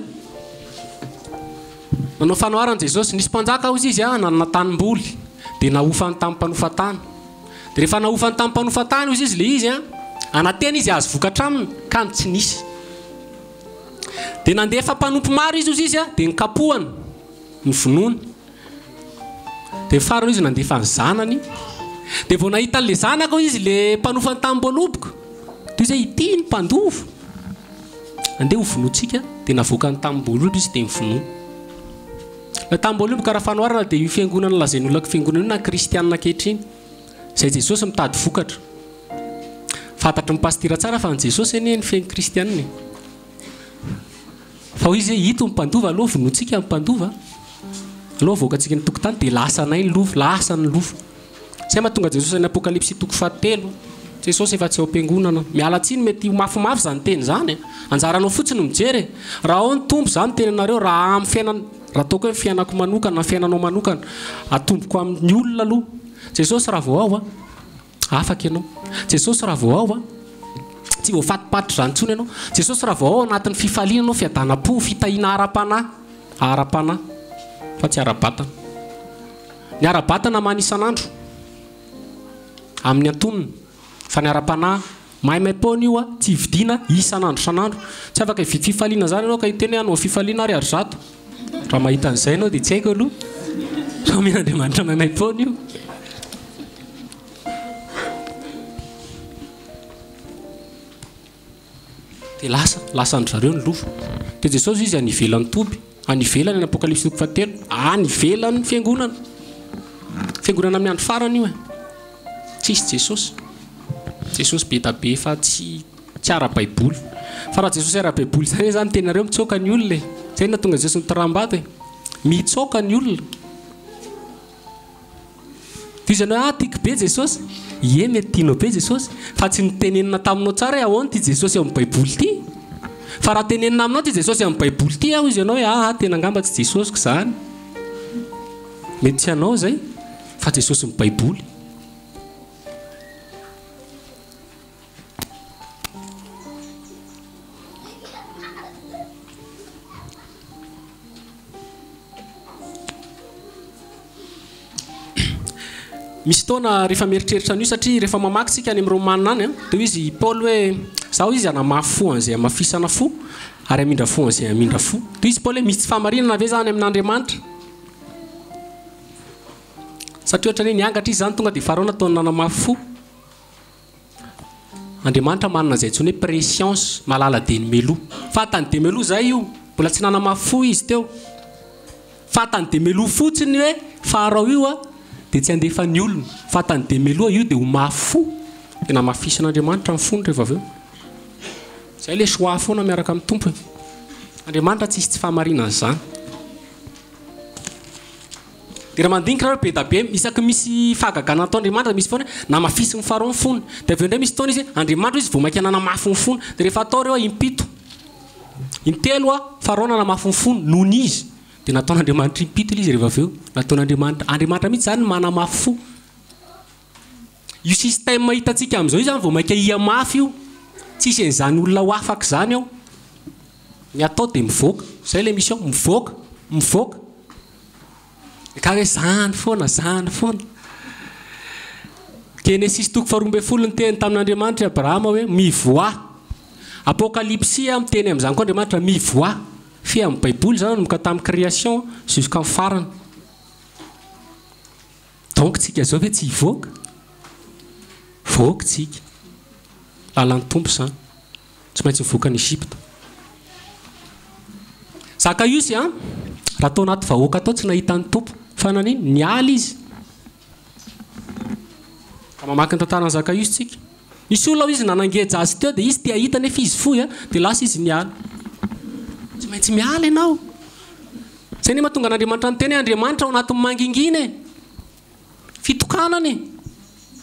Nanao fanoharana Jesosy, nisy mpanjaka hozy izy a, nanana tanimboly, dia nahofany tamin'ny mpanofa tany. Dia rehefa nahofany tamin'ny mpanofa tany hozy izy ilay izy a, anantena izy hahazo vokatra aminy, kanjo tsy nisy. Dia nandefa mpanompo maro izy hozy izy a, dia nikapohany, novonoiny. Dia farany izy nandefa ny zanany. Dia vao nahita an'ilay zanaka hoy izy, ilay mpanofa ny tanimboaloboka, toy izay ity ny mpandova. Andeha ho vonointsika. Dia navoaka ny tanimboaloboka izy dia novonoina. Ilay tanimboaloboka raha fanoharana dia io fiangonana lazain'olona fiangonana io na kristianina ankehitriny. Izay Jesosy mitady vokatra. Fantatry ny pasitera tsara fa an'i Jesosy anie ny feno kristianina e. Fa hoy izy hoe ito ny mpandova, aleo vonointsika ny mpandova, aleo avoakantsika ny tokotany dia lasanay ny lova, lasa ny lova. Izay mahatonga Jesosy any Apokalypsy toko fahatelo, Jesosy efa tsy ao am-piangonana. Miala tsiny mety ho mafimafy izany teny izany e. Anjaranao fotsiny no mijery e. Raha ao ny Tompo, izaho miteny anareo, raha amin'ny fiainana, raha ataoko hoe ny fiainako manokana, ny fiainanao manokana, atomboko amin'ny olona aloha. Jesosy raha vao ao an. Afaka ianao. Jesosy raha vao ao an, tsy voafatipatitr'izany intsony ianao. Jesosy raha vao ao anatin'ny fifaliana ianao, fiadanam-po, fitahiana ara-panahy, ara-panahy fa tsy ara-batana. Ny ara-batana many isan'andro amin'ny antonony, fa ny ara-panahy maimaim-poana io an, tsy vidiana isan'andro isan'andro. Tsy afaka hividy fifaliana izany ianao ka hiteny hoe hanao fifaliana ary ary zato. Raha mahita an'izay ianao dia tsy haiko aloha. Fa omen'Andriamanitra maimaim-poana io. Dia lasa, lasan-dry zareo ny lova. Dia Jesosy izy any ivelan'ny toby, any ivelany any Apokalypsy toko fahatelo, any ivelan'ny fiangonana. Fiangonana amin'ny andro farany io e. Tsisy Jesosy. Jesosy be da be fa tsy tsy ara-baiboly. Fa raha Jesosy ara-baiboly izany zany tenareo mitsoaka ny olona e. Zay no nahatonga Jesosy nitoram-bato e. Mitsoaka ny olona. Toy izany hoe, ah tiako be Jesosy. Ie, mety tianao be Jesosy, fa tsy notenenina taminao tsara hoe ahoana ity Jesosy ao amin'ny Baiboly ity. Fa raha tenenina aminao ity Jesosy ao amin'ny Baiboly ity, hoy izy ianao hoe, ah, tena angamba tsy Jesosiko izany. Mety tsy hanao izay, fa Jesosin'ny Baiboly. Misy fotoana rehefa mieritreritra an'io satria rehefa mamaky tsika any amin'ny Romana any dia hoy izy Paoly hoe zaho izy hanamafy fo an'izay hamafisana fo ary hamindra fo an'izay hamindra fo. Dia hoy izy Paoly hoe misy tsy fahamarinana ve izany amin'Andriamanitra? Satria ohatran'ny hoe niangatra izy izany tonga dia Farao nataony nanamafy fo. Andriamanitra manana izay antsoina hoe prescience, mahalala dia ny meloa. Fantany dia meloa izay io, mbola tsy nanamafy fo izy teo. Fantany dia meloa fotsiny hoe Farao io dia tsy handefa ny olony. Fantany dia meloa io dia ho mafy fo. Dia namafisin'Andriamanitra ny fony rehefa avy eo. Izay ilay choix foana miaraka amin'ny Tompo e. Andriamanitra tsisy tsy fahamarinana izany. Dia raha mandinika nareo be da be, isaky ny misy fahagagana ataon'Andriamanitra dia misy foana hoe namafisin'i Farao ny fony. Dia avy eo indray misy fotoana izy hoe Andriamanitra hoy izy vao mainka nanamafy ny fony. Dia rehefa atao ireo impito, intelo Farao nanamafy ny fony noho izy. Dia nataon'Andriamanitra impito ilay izy rehefa avy eo. Nataon'Andriamanitra, Andriamanitra mihitsy izany no manamafy fo. Io système hitantsika amin'izao io izany vao mainka hihamafy io. Tsisy an'izany olona ho afaka izany ao. Ny atao dia mivoaka. Izay ilay mission, mivoaka, mivoaka. Ka hoe zany foana, zany foana. Genesisy toko faharoa ambin'ny folo niteny tamin'Andriamanitra i Abrahama hoe mivoaha. Apokalypsy miteny amin'izany koa Andriamanitra mivoaha. Fe amin'ny Baiboly izany nanomboka tamin'ny création jusqu'amin'ny farany. Donc tsika zao ve tsy hivoaka? Voaka tsika. Lalan'ny Tompo izany. Tsy maintsy mivoaka any Egypte. Zakaiosy an, raha tao anaty vahoaka tao tsy nahita ny Tompo. Fa nanino? Niala izy. Raha mamaky ny tantaran'i Zakaiosy tsika. Nisy olona hoy izy nanangeja azy teo dia izy te hahita nefa izy fohy a, dia lasa izy niala. Tsy maintsy miala ianao. Izay anie mahatonga an'Andriamanitra niteny hoe Andriamanitra ao anatin'ny mangingina e. Fitokanana e.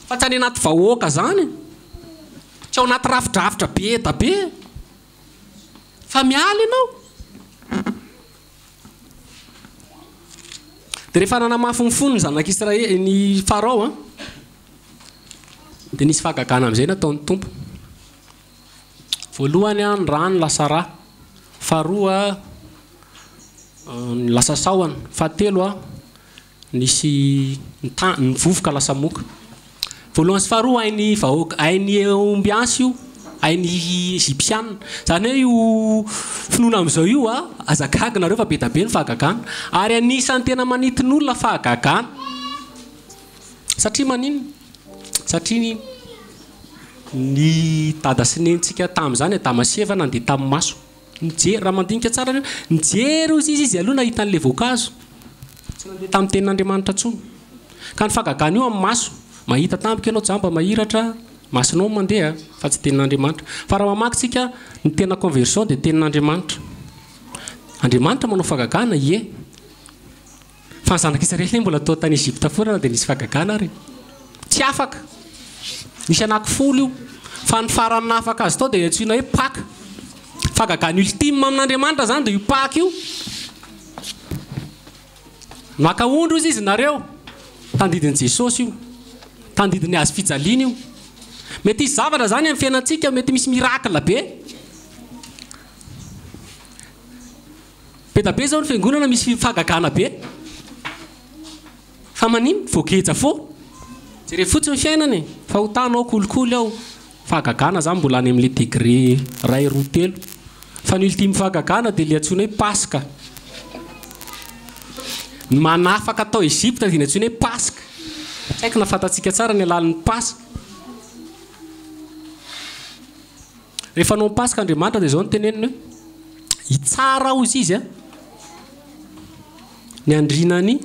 Fa tsy any anaty vahoaka izany e. Tsy ao anaty rafidrafitra be da be. Fa miala ianao. Dia rehefa nanamafy ny fony ny zanak'Israely, ny Farao an, dia nisy fahagagana amin'izay nataon'ny Tompo. Voalohany an, ny rano lasa rà. Faharoa, ny lasa sahona. Fahatelo an, Nisy ny ta, ny vovoka lasa moka. Voalohany sy faharoa hain'ny vahoaka, hain'ny ombiasy io, hain'ny Egyptiana. Izany hoe io finoana amin'izao io a, aza gaga nareo fa be da be ny fahagagana. Ary anisan'ny tena manintona olona fahagagana. Satria maninona? Satria ny dada sy nenintsika tamin'izany, Adama sy Eva nandeha tamin'ny maso. Nijery, raha mandinika tsara nareo, nijery hozy izy, izy aloha nahita an'ilay voankazo. Tsy nandeha tamin'ny tenin'Andriamanitra intsony. Ka ny fahagagana io amin'ny maso. Mahita tampoka ianao jamba mahiratra, masonao no mandeha fa tsy tenin'Andriamanitra. Fa raha mamaky tsika, ny tena conversion dia tenin'Andriamanitra. Andriamanitra manao fahagagana, ie. Fa ny zanak'Israely anie mbola toa tany Egypta foana na dia nisy fahagagana ary e. Tsy afaka. Nisy anakifolo io. Fa ny farany nahafaka azy tao dia antsoina hoe Paka. Fahagagana ultime amin'Andriamanitra izany dia io Paka io. Maka ondry hozy izy nareo. Tandidin'i Jesosy io. Tandidin'ny hazo fijaliana io. Mety hisy zavatra izany amin'ny fiainantsika, mety misy miracle be. Be da be zao ny fiangonana misy fahagagana be. Fa maninn? Voageja fô. Jereo fotsiny ny fiainana e. Fahotana ao, kolikoly ao. Fahagagana zany mbola any amin'le degré iray, roa, telo. Fa ny ultime fahagagana dia le antsoina hoe Paska. Ny manafaka tao Egypte dia ny antsoina hoe Paska. Tsy haiko na fantatsika tsara ny alalin'ny Paska. Rehefa hanao ny Paska Andriamanitra dia izao no teneniny hoe, Hitsara aho, hozy Izy, ny andrinan'ny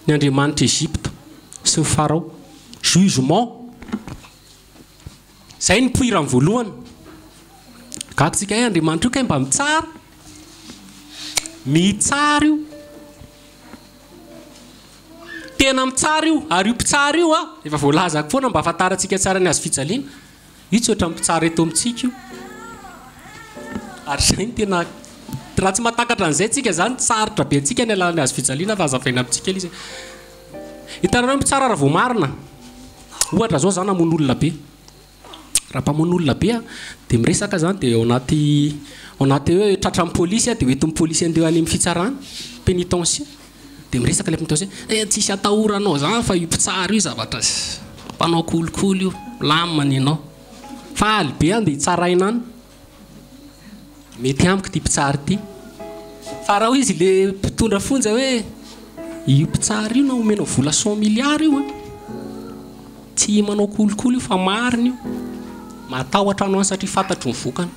ny andriamanitr'i Egypta sy ny Farao. Jugement. Izay no nipoirany voalohany. Gaga tsika hoe Andriamanitra io kay mba mitsara. Mitsara io. Tena mitsara io. Ary io mpitsara io, efa voalazako foana mba hahafantarantsika tsara ny hazo fijaliana. Io tsy ohatran'ny mpitsara eto amintsika io. Ary izay no tena raha tsy mahatakatra an'izay tsika izany sarotra be antsika ny alalan'ny hazo fijaliana fa hazavaina amintsika ilay izy. Hitanareo ny mpitsara raha vao marina. Ohatra zao za namono olona be. Raha mpamono olona be aho dia miresaka zany dia ao anaty ao anaty hoe tratran'ny polisy aho dia hoentin'ny polisy andeha any amin'ny fitsarana, pénitencier. Dia miresaka ilay mpitondra hoe, eh tsisy atahoranao zany fa io mpitsara io zavatra mpanao kolikoly io, milamina ny anao. Faly be aho ndeha hitsaraina any. Mety amiko ity mpitsara ity. Fa raha hoy izy ilay mpitondra fonja hoe, io mpitsara io na omenao vola cent milliards io an, tsy manao kolikoly io fa marina io. Matahotra anao any satria fantatro ny vokany.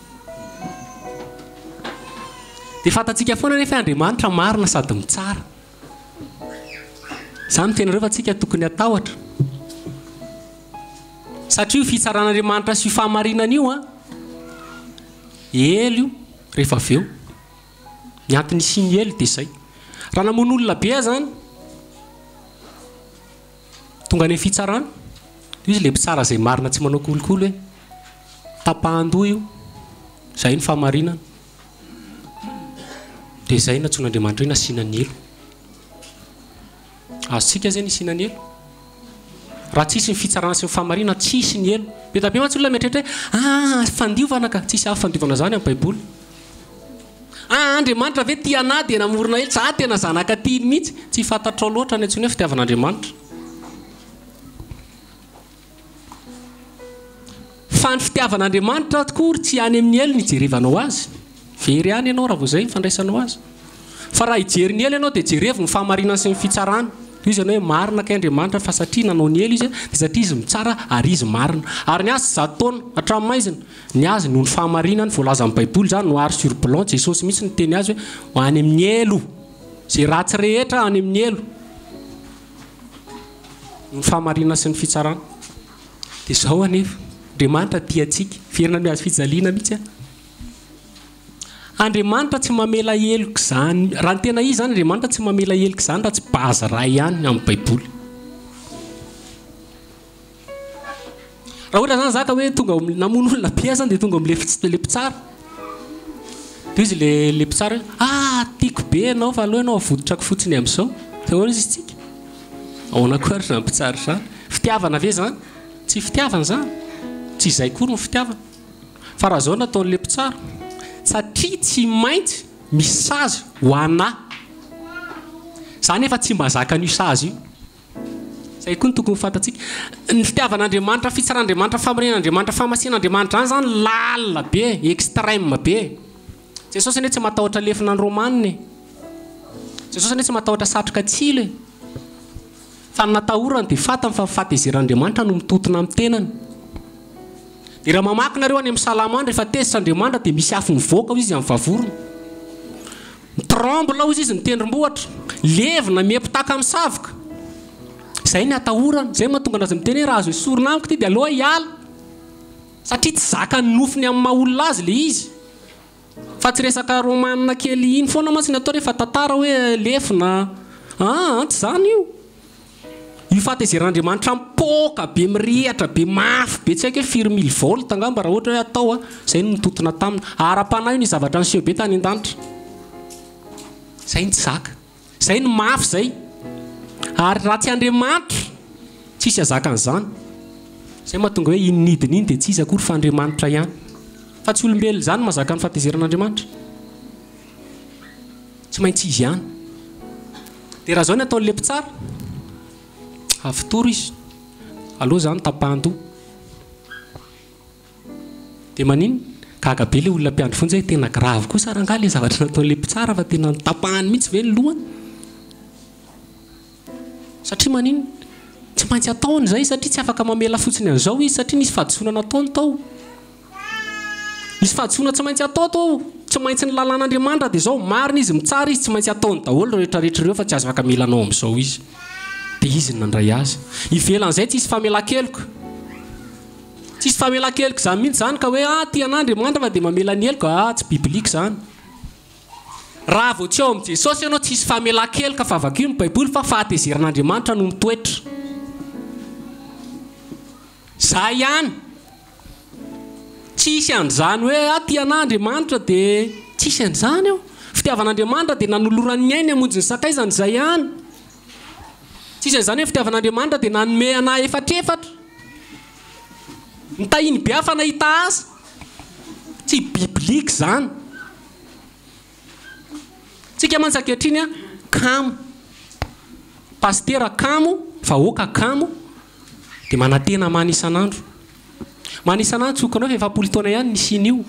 Dia fantatsika foana anefa hoe Andriamanitra marina sady mitsara. Izany no tenareo fa tsika tokony hatahotra. Satria io fitsaran'Andriamanitra sy io fahamarinana io an, helo io rehefa avy eo. Ny antony hisian'ny helo dia izay. Raha namono olona be aho izany, tonga any amin'ny fitsarana, io izy ilay mpitsara izay marina tsy manao kolikoly hoe tapahan-doha io, izay no fahamarinana. Dia izay no antsoin'Andriamanitra hoe nasiana ny helo. Azontsika izay ny hisiana ny helo. Raha tsisy ny fitsarana sy ny fahamarinana, tsisy ny helo. Be dia be mantsy olona mieritreritra hoe, ah, fandiovana ka. Tsisy hafa fandiovana izany amin'ny Baiboly. Ah, Andriamanitra ve tia anah dia namorona helo? Za tena zanaka tiany mihitsy. Tsy fantatrao loatra ny antsoina hoe fitiavan'Andriamanitra. Fa ny fitiavan'Andriamanitra akory tsy any amin'ny helo ny hijerevanao azy. Very any ianao raha vao izay ny fandraisanao azy. Fa raha hijery ny helo ianao dia jerevo ny fahamarinany sy ny fitsarany. Toy izany hoe marina kay Andriamanitra fa satria nanao ny helo Izy dia satria Izy mitsara ary Izy marina. Ary ny azy tsy zato taona, hatramin'ny maizina. Ny azy noho ny fahamarinany, voalazan'ny Baiboly izany, noir sur blanc, Jesosy mihitsy niteny azy hoe any amin'ny helo. Izay ratsy rehetra any amin'ny helo. Ny fahamarinana sy ny fitsarana. Dia izao anefa, Andriamanitra tia antsika. Miverina amin'ny hazo fijaliana mihitsy aho. Andriamanitra tsy mamela heloka izany. Raha ny tena izy izany, Andriamanitra tsy mamela heloka izany raha tsy base iray ihany amin'ny Baiboly. Raha ohatra izany za ka hoe tonga ao amin'ny, namono olona be aho izany dia tonga ao amin'ilay ilay mpitsara. Dia hoy izy ilay ilay mpitsara hoe, ah tiako be ianao fa aleo ianao avototrako fotsiny amin'izao. Dia ahoana izy isika? Ahoana koa ary izany mpitsara izany? Fitiavana ve izany? Tsy fitiavana izany. Tsy izay akory ny fitiavana. Fa raha izao no nataon'ilay mpitsara, satria tsy maintsy misy sazy ho anà. Za nefa tsy mba zakan'io sazy io. Izay koa no tokony ho fantatsika. Ny fitiavan'Andriamanitra, fitsaran'Andriamanitra, fahamarinan'Andriamanitra, fahamasinan'Andriamanitra izany izany lalina be, extrême be. Jesosy anie tsy matahotra lefona ny Romana e. Jesosy anie tsy matahotra satroka tsilo e. Fa ny natahorany dia fantany fa ny fahatezeran'Andriamanitra no mitontona amin'ny tenany. Dia raha mamaky nareo any amin'ny Salamo any rehefa tezitra Andriamanitra dia misy afo mivoaka hoy izy amin'ny vavorona. Mi-tremble hozy izy ny tendrombohitra. Levona miepotaka amin'ny savoka. Izay ny atahorany. Izay no mahatonga anazy miteny hoe raha azo esorina amiko ity dia aleo aho hiala. Satria tsy zakan'ny nofony amin'ny maha olona azy ilay izy. Fa tsy resaka romana kely iny foana mantsy ny atao rehefa tantara hoe lefona. Aa tsy izany io. Io fahatezeran'Andriamanitra mipoaka be mirehatra be mafy be tsy haiko hoe firy mille volt angamba raha ohatra hoe atao a, izay no nitontona taminy. Ara-panahy io ny zavatra niseho be tany an-danitra. Izay no tsy zaka. Izay no mafy izay. Ary raha tsy Andriamanitra, tsisy hahazaka an'izany. Izay mahatonga hoe iny nidina iny dia tsy iza akory fa Andriamanitra ihany. Fa tsy olombelona izany no mahazaka ny fahatezeran'Andriamanitra. Tsy maintsy izy ihany. Dia raha izao ny ataon'ilay mpitsara, avotoro izy. Aleo izany tapahan-doha. Dia maninona? Gaga be ilay olona mpiandry fonja hoe tena grave kosa rangahy ilay zavatra nataon'ilay mpitsara fa tena notapahany mihitsy ve ny lohany? Satria maninona? Tsy maintsy ataony izay satria tsy afaka mamela fotsiny an'izao izy satria nisy fahadisoana nataony tao. Misy fahadisoana tsy maintsy atao tao. Tsy maintsy ny lalàn'Andriamanitra dia izao, marina izy, mitsara izy, tsy maintsy ataony daholo ireo rehetrarehetra ireo fa tsy afaka mila anao amin'izao izy. Dia izy no nandray azy. Ivelan'izay tsisy famelan-keloka. Tsisy famelan-keloka izany mihitsy izany ka hoe ah tia anah Andriamanitra fa dia mamela ny heloka, ah tsy biblique izany. Raha vao tsy ao amin'i Jesosy ianao tsisy famelan-keloka fa vakio ny baiboly fa fahatezeran'Andriamanitra no mitoetra. Zay ihany. Tsisy an'izany hoe ah tia anah Andriamanitra dia tsisy an'izany eo. Fitiavan'Andriamanitra dia nanolorany ny ainy hamonjy ny sakaizany, zay ihany. Tsisy an'izany hoe fitiavan'Andriamanitra dia nanome anah efatrefatra. Nitahiny be aho fa nahita asa. Tsy biblique izany. Tsika mantsy ankehitriny a, kamo. Pasitera kamo, vahoaka kamo, dia manantena amany isan'andro. Mana isan'andro tsy hokanao fa 40 taona ihany nisian'io.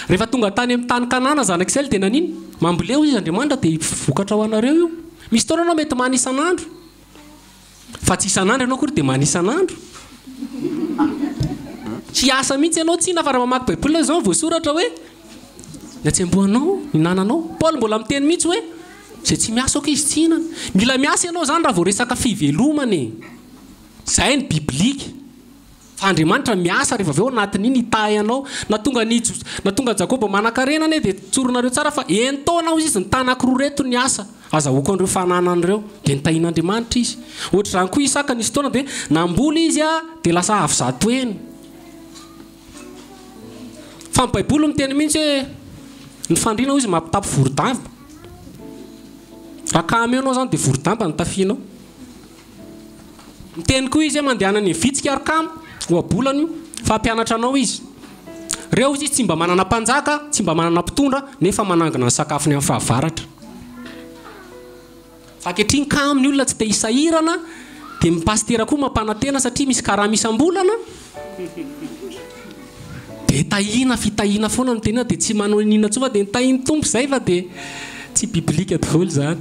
Rehefa tonga tany amin'ny tany Kanana zanak'Israely dia nanino? Mambolea hoy izy Andriamanitra dia vokatra ho anareo io. Misy taona ianao mety mana isan'andro. Fa tsy isan'andro ianao akory dia mana isan'andro. Tsy hiasa mihitsy ianao tsinona fa raha mamaky baiboly ianao izao voasoratra hoe ny hatsembohanao, ny hinananao. Paoly mbola miteny mihitsy hoe izay tsy miasa aoka izy tsy hihinana. Mila miasa ianao izany raha vao resaka fivelomana e. Izay ny biblika. Fa Andriamanitra miasa rehefa avy eo anatin'iny hitahy anao. Na tonga an'i Jos, na tonga an'i Jakoba manankarena anie dia tsorinareo tsara fa enin-taona hozy izy ny tanako roa ireto niasa azahoako an'ireo fananana ireo. Dia nitahian'Andriamanitra izy. Ohatr'izany koa Isaka nisy fotoana dia namboly izy dia lasa avo zato heny. Fa ny baiboly miteny mihitsy hoe ny fandriana hozy mampitapy vorodamba. Raha kamo eo ianao izany dia vorodamba no tafianao. Miteny koa izy hoe mandehana any vitsika ary kamo, ohabolana io, fa hampianatra anao izy. Reo izy tsy mba manana mpanjaka, tsy mba manana mpitondra, nefa manangona ny sakafony amin'ny fahavaratra. Fa ankehitriny kamo ny olona tsy te hisahirana, dia ny pasitera koa mampanantena satria misy karama isam-bolana, dia tahiana fitahiana foana no tenena, dia tsy manao n'inona intsony fa dia ny tahin'ny Tompo izay fa dia tsy biblika daholo izany.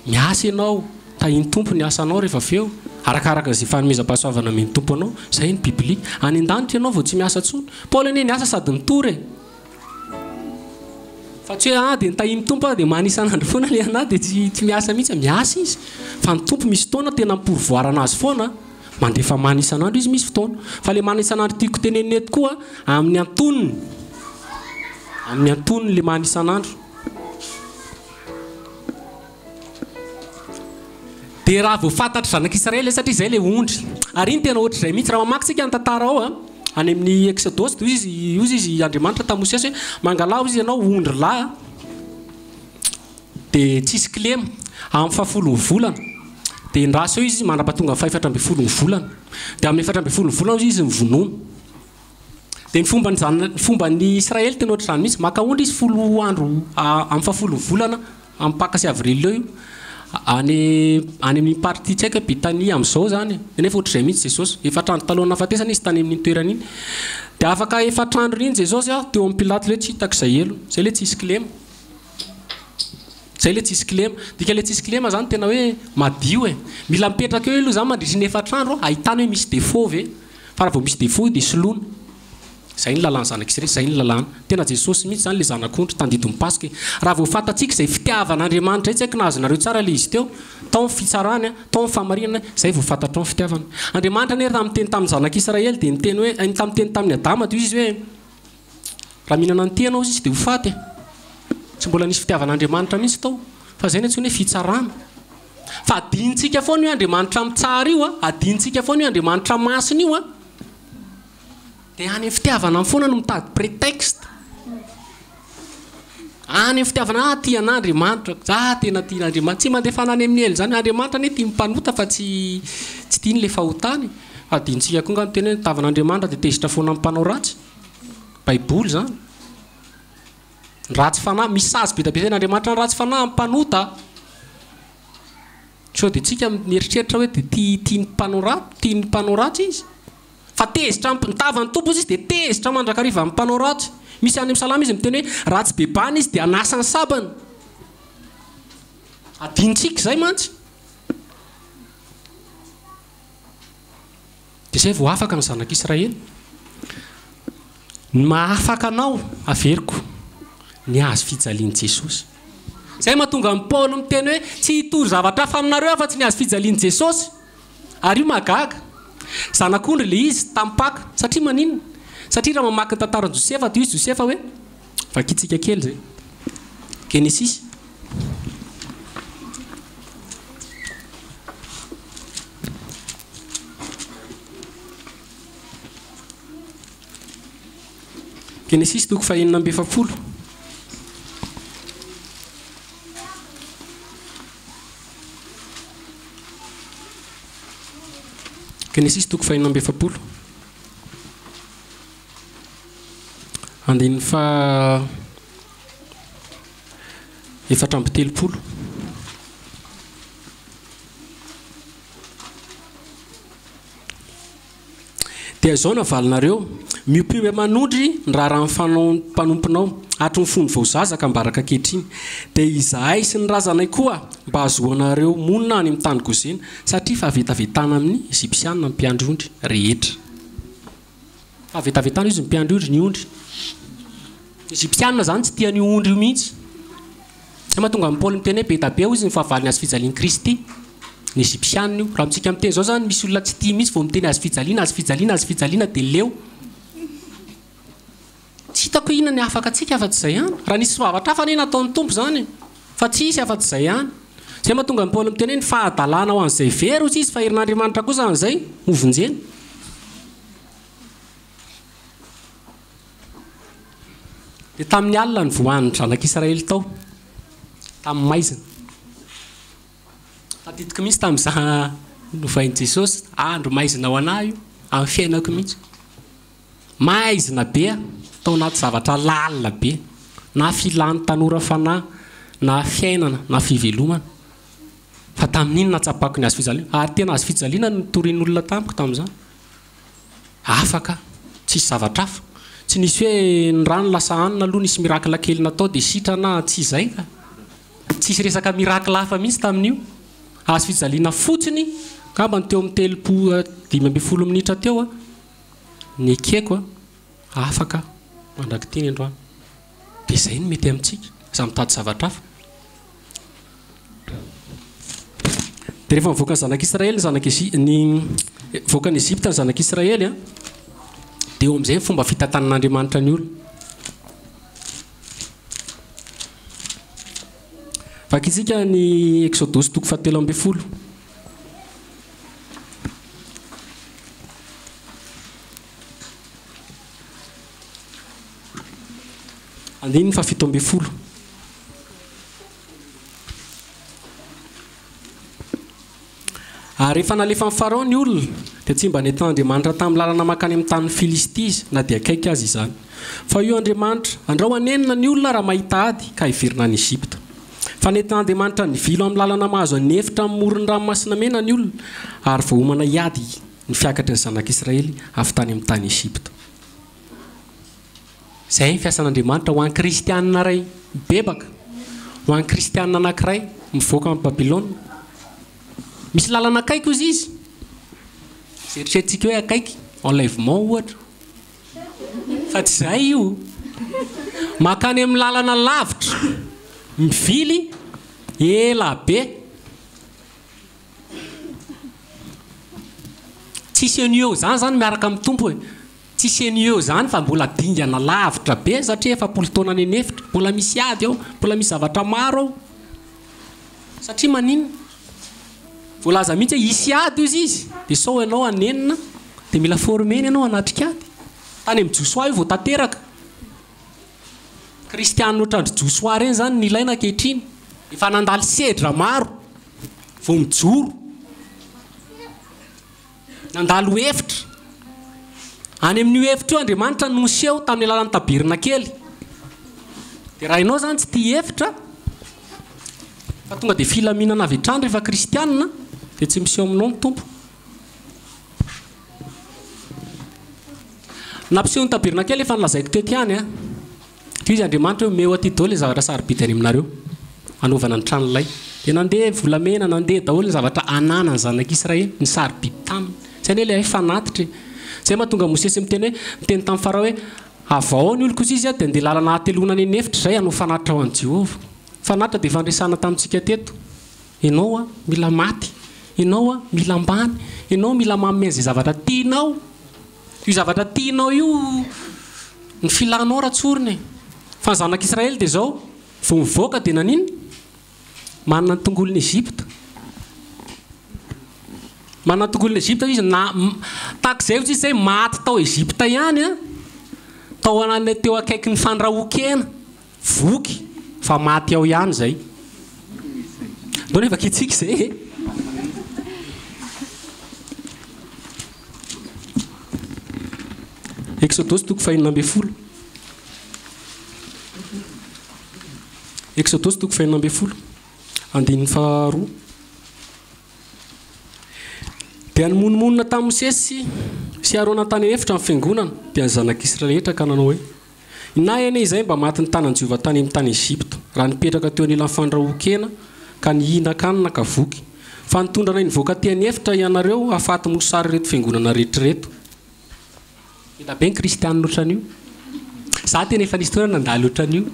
Miasa ianao, tahin'ny Tompo ny asanao rehefa avy eo, arakaraka izay fanomezam-pahasoavana omen'ny Tompo anao, izay ny biblia. Any an-danitra ianao vao tsy miasa intsony. Paoly anie niasa sady nitory e! Fa tsy hoe ah dia nitahian'ny Tompo aho dia mana isan'andro foana ilay anah dia tsy tsy miasa mihitsy. Miasa izy. Fa ny Tompo misy fotoana tena mi-pourvoir anazy foana. Mandefa mana isan'andro izy misy fotoana. Fa ilay mana isan'andro tiako tenenina eto koa amin'ny antonony. Amin'ny antonony ilay mana isan'andro. Dia raha vao fantatry zanak'Israely izay, satria izay ilay ondry. Ary iny tena ohatr'izay mihitsy. Raha mamaky tsika ny tantara ao, any amin'ny Eksodosy, dia hoy izy, hoy izy Andriamanitra tamin'i Mosesy hoe, Mangalà, hoy izy, ianao ondry lahy, dia tsisy kilema, amin'ny fahafolon'ny volana. Dia endraso eo izy mandra-pahatonga ny fahefatra ambin'ny folon'ny volana. Dia amin'ny efatra ambin'ny folon'ny volana, hoy izy, mivonono. Dia ny fomban'ny zana, ny fomban'ny Israely tena ohatr'izany mihitsy, maka ondry izy folo andro amin'ny fahafolon'ny volana, amin'ny Paka sy Avril eo io, any any amin'iny partie tsy haiko hoe Bitania amin'izao izany e, nefa ohatr'izay mihitsy Jesosy, efatra andro talohan'ny nahafatesany izy tany amin'iny toerana iny. Dia afaka efatra andro iny Jesosy teo amin'i Pilato ilay hoe tsy hitako izay helony, izay ilay tsisy kilema. Izay ilay tsisy kilema. Dikan'ilay tsisy kilema izany tena hoe madio e. Mila mipetraka eo aloha izany mandritry ny efatra andro ahitana hoe misy défaut ve. Fa raha vao misy défaut io dia soloina. Izay ny lalàn'ny zanak'Israely, izay ny lalàna. Tena Jesosy mihitsy izany ilay zanak'ondry tandidon'ny Paska e. Raha vao fantatsika izay fitiavan'Andriamanitra izay, tsy haiko na azonareo tsara ilay izy teo, tao ny fitsarany, tao ny fahamarinana, izay vao fantatrao ny fitiavana. Andriamanitra anie raha miteny tamin'ny zanak'Israely dia niteny hoe, tamin'ny teny tamin'i Adama dia hoy izy hoe, Raha mihinana an'ity ianao izy dia ho faty e. Tsy mbola nisy fitiavan'Andriamanitra mihitsy tao. Fa izay no antsoina hoe fitsarana. Fa adinontsika foana io Andriamanitra mitsara io a, adinontsika foana io Andriamanitra masina io a. Dia any amin'ny fitiavana any foana no mitady prétexte. Any amin'ny fitiavana, ah tia anah Andriamanitra, za tena tia an'Andriamanitra. Tsy mandefa anah any amin'ny helo izany. Andriamanitra anie tia ny mpanota fa tsy tsy tiany ilay fahotana e. Fa adinontsika koa angaha ny teny hoe ny tavan'Andriamanitra dia tezitra foana amin'ny mpanao ratsy. Baiboly izany. Ny ratsy fanahy, misy sazy be dia be sain'Andriamanitra ny ratsy fanahy amin'ny mpanota. Sao dia tsika mieritreritra hoe dia tia tia ny mpanao ratsy, tia ny mpanao ratsy izy. Fa tezitra amin'ny ny tavan'ny Tompo izy dia tezitra mandrakariva amin'ny mpanao ratsy. Misy any amin'ny Salamo izy miteny hoe raha tsy bebahana izy dia hanasa ny sabany. Adinontsika izay mantsy. Dia izay vao afaka ny zanak'Israely. Ny maha afaka anao, averiko, ny hazo fijalian'i Jesosy. Izay mahatonga an'i Paoly miteny hoe, tsy hitory zavatra hafa aminareo afa-tsy ny hazo fijalian'i Jesosy. Ary io mahagaga. Zanak'ondry ilay izy tamin'ny Paka. Satria maninona? Satria raha mamaky ny tantaran'i Josefa dia hoy Josefa hoe, vakintsika kely izay. Genesisy. Genesisy toko fahenina amby efapolo. Genesisy toko fahenina amby efapolo. Andininy faha 34. Dia izao no havalinareo, Miompy omby aman'ondry ny raharahan'ny fanaon'ny mpanomponao, hatry ny fony vao zaza ka mbaraka ankehitriny. Dia izahay sy ny razanay koa mba hahazoanareo monina any amin'ny tany Gozena, satria fahavetavetana amin'ny Egypsiana ny mpiandry ondry rehetra. Fahavetavetana izy ny mpiandry ondry, ny ondry. Ny Egypsiana izany tsy tia an'io ondry io mihitsy. Izay mahatonga an'i Paoly miteny hoe be da be hozy ny fahavalon'ny hazo fijalian'i Kristy. Ny Egypsiana io. Raha amintsika miteny izao izany misy olona tsy tia mihitsy vao miteny hazo fijaliana, hazo fijaliana, hazo fijaliana dia leo. Tsy hitako hoe inona ny hahafaka antsika afa-tsy izay ihany. Raha nisy zavatra hafa anie nataon'ny Tompo izany e. Fa tsy hisy afa-tsy izay ihany. Izay mahatonga an'i Paoly miteny hoe ny fahadalana ho an'izay very hozy izy fa herin'Andriamanitra kosa an'izay hovonjena. Dia tamin'ny alina nivoahan'ny zanak'Israely tao, tamin'ny maizina. Tadidiko mihitsy tamin'izaho novain'i Jesosy, andro maizina ho an'ahy io, amin'ny fiainako mihitsy. Maizina be aho, tao anaty zavatra lalina be, na filan'ny tanora fanahy, na fiainana, na fivelomana. Fa tamin'iny nahatsapako ny hazo fijaliana, ary tena hazo fijaliana no notorian'olona tamiko tamin'izany. Afaka, tsisy zavatra hafa. Tsy nisy hoe ny rano lasa hanina aloha nisy miracle kely natao dia sitrana tsy izay ka. Tsisy resaka miracle hafa mihitsy tamin'io. Hazo fijaliana fotsiny, angamba ny teo amin'ny 30 15 minitra teo nekeko afaka mandrak'ity ny androany. Dia izay no mety amintsika. Aza mitady zavatra hafa. Dia rehefa nivoaka ny zanak'Israely ny zanak'i ny nivoaka ny Egypta ny zanak'Israely an, dia eo amin'izay ny fomba fitantanan'Andriamanitra ny olona. Vakintsika ny Eksodosy toko fahatelo ambin'ny folo. Andininy fahafito ambin'ny folo. Ary rehefa nalefan'i Farao ny olona, dia tsy mba nentin'Andriamanitra tamin'ny lalana mankany amin'ny tanin'ny Filistia izy, na dia akaiky aza izany. Fa io Andriamanitra, andrao hanenina ny olona raha mahita ady, ka hiverina any Egypta. Fa nentin'Andriamanitra nivilo amin'ny lalana mahazo an'ny efitra amin'ny moron'ny Ranomasina Mena ny olona, ary voaomana hiady ny fiakatry ny zanak'Israely avy tany amin'ny tany Egypta. Izay ny fiasan'Andriamanitra ho an'ny kristianina iray mibebaka, ho an'ny kristianina anankiray mivoaka amin'i Babylona. Misy lalana akaiky hozy izy. Izay eritreretintsika hoe akaiky, enlèvement ohatra. Fa tsy izay io. Mankany amin'ny lalana lavitra, mivily ela be. Tsisy an'io eo izany izany miaraka amin'ny Tompo e. Tsisy an'io eo izany fa mbola dingana lavitra be satria 40 taona any an'efitra, mbola misy ady ao, mbola misy zavatra maro ao. Satria maninona? Voalaza mihitsy hoe hisy ady hozy izy, dia sao ianao hanenina, dia mila former-na ianao hanatrika ady. Tany amin'i Josoa io vao tanteraka. Kristianina ohatran-dry Josoa ireny izany no ilaina ankehitriny. Efa nandalo sedra maro vao mijoro. Nandalo efitra. Any amin'io efitra io Andriamanitra no niseho tamin'ny alalan'ny tabernakely. Dia raha ianao izany tsy tia efitra, fa tonga dia filaminana avy hatrany rehefa kristianina, dia tsy miseho aminao ny Tompo. Nampiseho ny tabernakely efa nolazaiko teto ihany an. Hoy izy Andriamanitra hoe omeo aty daholo ilay zavatra sarobidy any aminareo hanaovana ny tranolay. Dia nandeha volamena, nandeha daholo ny zavatra ananan'ny zanak'Israely, ny sarobidy taminy. Izay anie ilay hoe fanatitra e. Izay mahatonga Mosesy miteny hoe, miteny tamin'i Farao hoe, Avao ny oloko izy dia handeha lalana hateloana any an'efitra izay hanao fanatitra ho an'i Jehovah. Fanatitra dia efa niresahana tamintsika teto. Ianao a, mila maty. Ianao a, mila ambany. Ianao mila manome an'izay zavatra tianao. Io zavatra tianao io ny filanao raha tsorina e. Fa ny zanak'Israely dia izao, vao mivoaka dia naninona? Manana ny tongolon'i Egypta. Manana ny tongolon'i Egypta izy na tahaka izay ohatry izy hoe maty tao Egypta ihany an, tao an'ilay teo akaikin'ny fandrahoan-kena, voky fa maty ao ihany izay. Ndao nefa vakintsika izay e. Eksodosy toko fahenina ambin'ny folo. Eksodosy toko fahenina ambin'ny folo, andininy faharoa. Dia nimonomonona tamin'i Mosesy sy Arona tany an'efitra ny fiangonana, dia ny zanak'Israely rehetra ka nanao hoe, Inay anie izay mba matin'ny tanan'i Jehovah tany amin'ny tany Egypta, raha nipetraka teo anilan'ny fandrahoan-kena ka nihinan-kanina ka voky. Fa nitondra anay nivoaka aty an'efitra ianareo hahafaty mosary ireto fiangonana rehetra ireto. Ela be ny kristianina ohatran'io. Za tena efa nisy fotoana nandalo ohatran'io.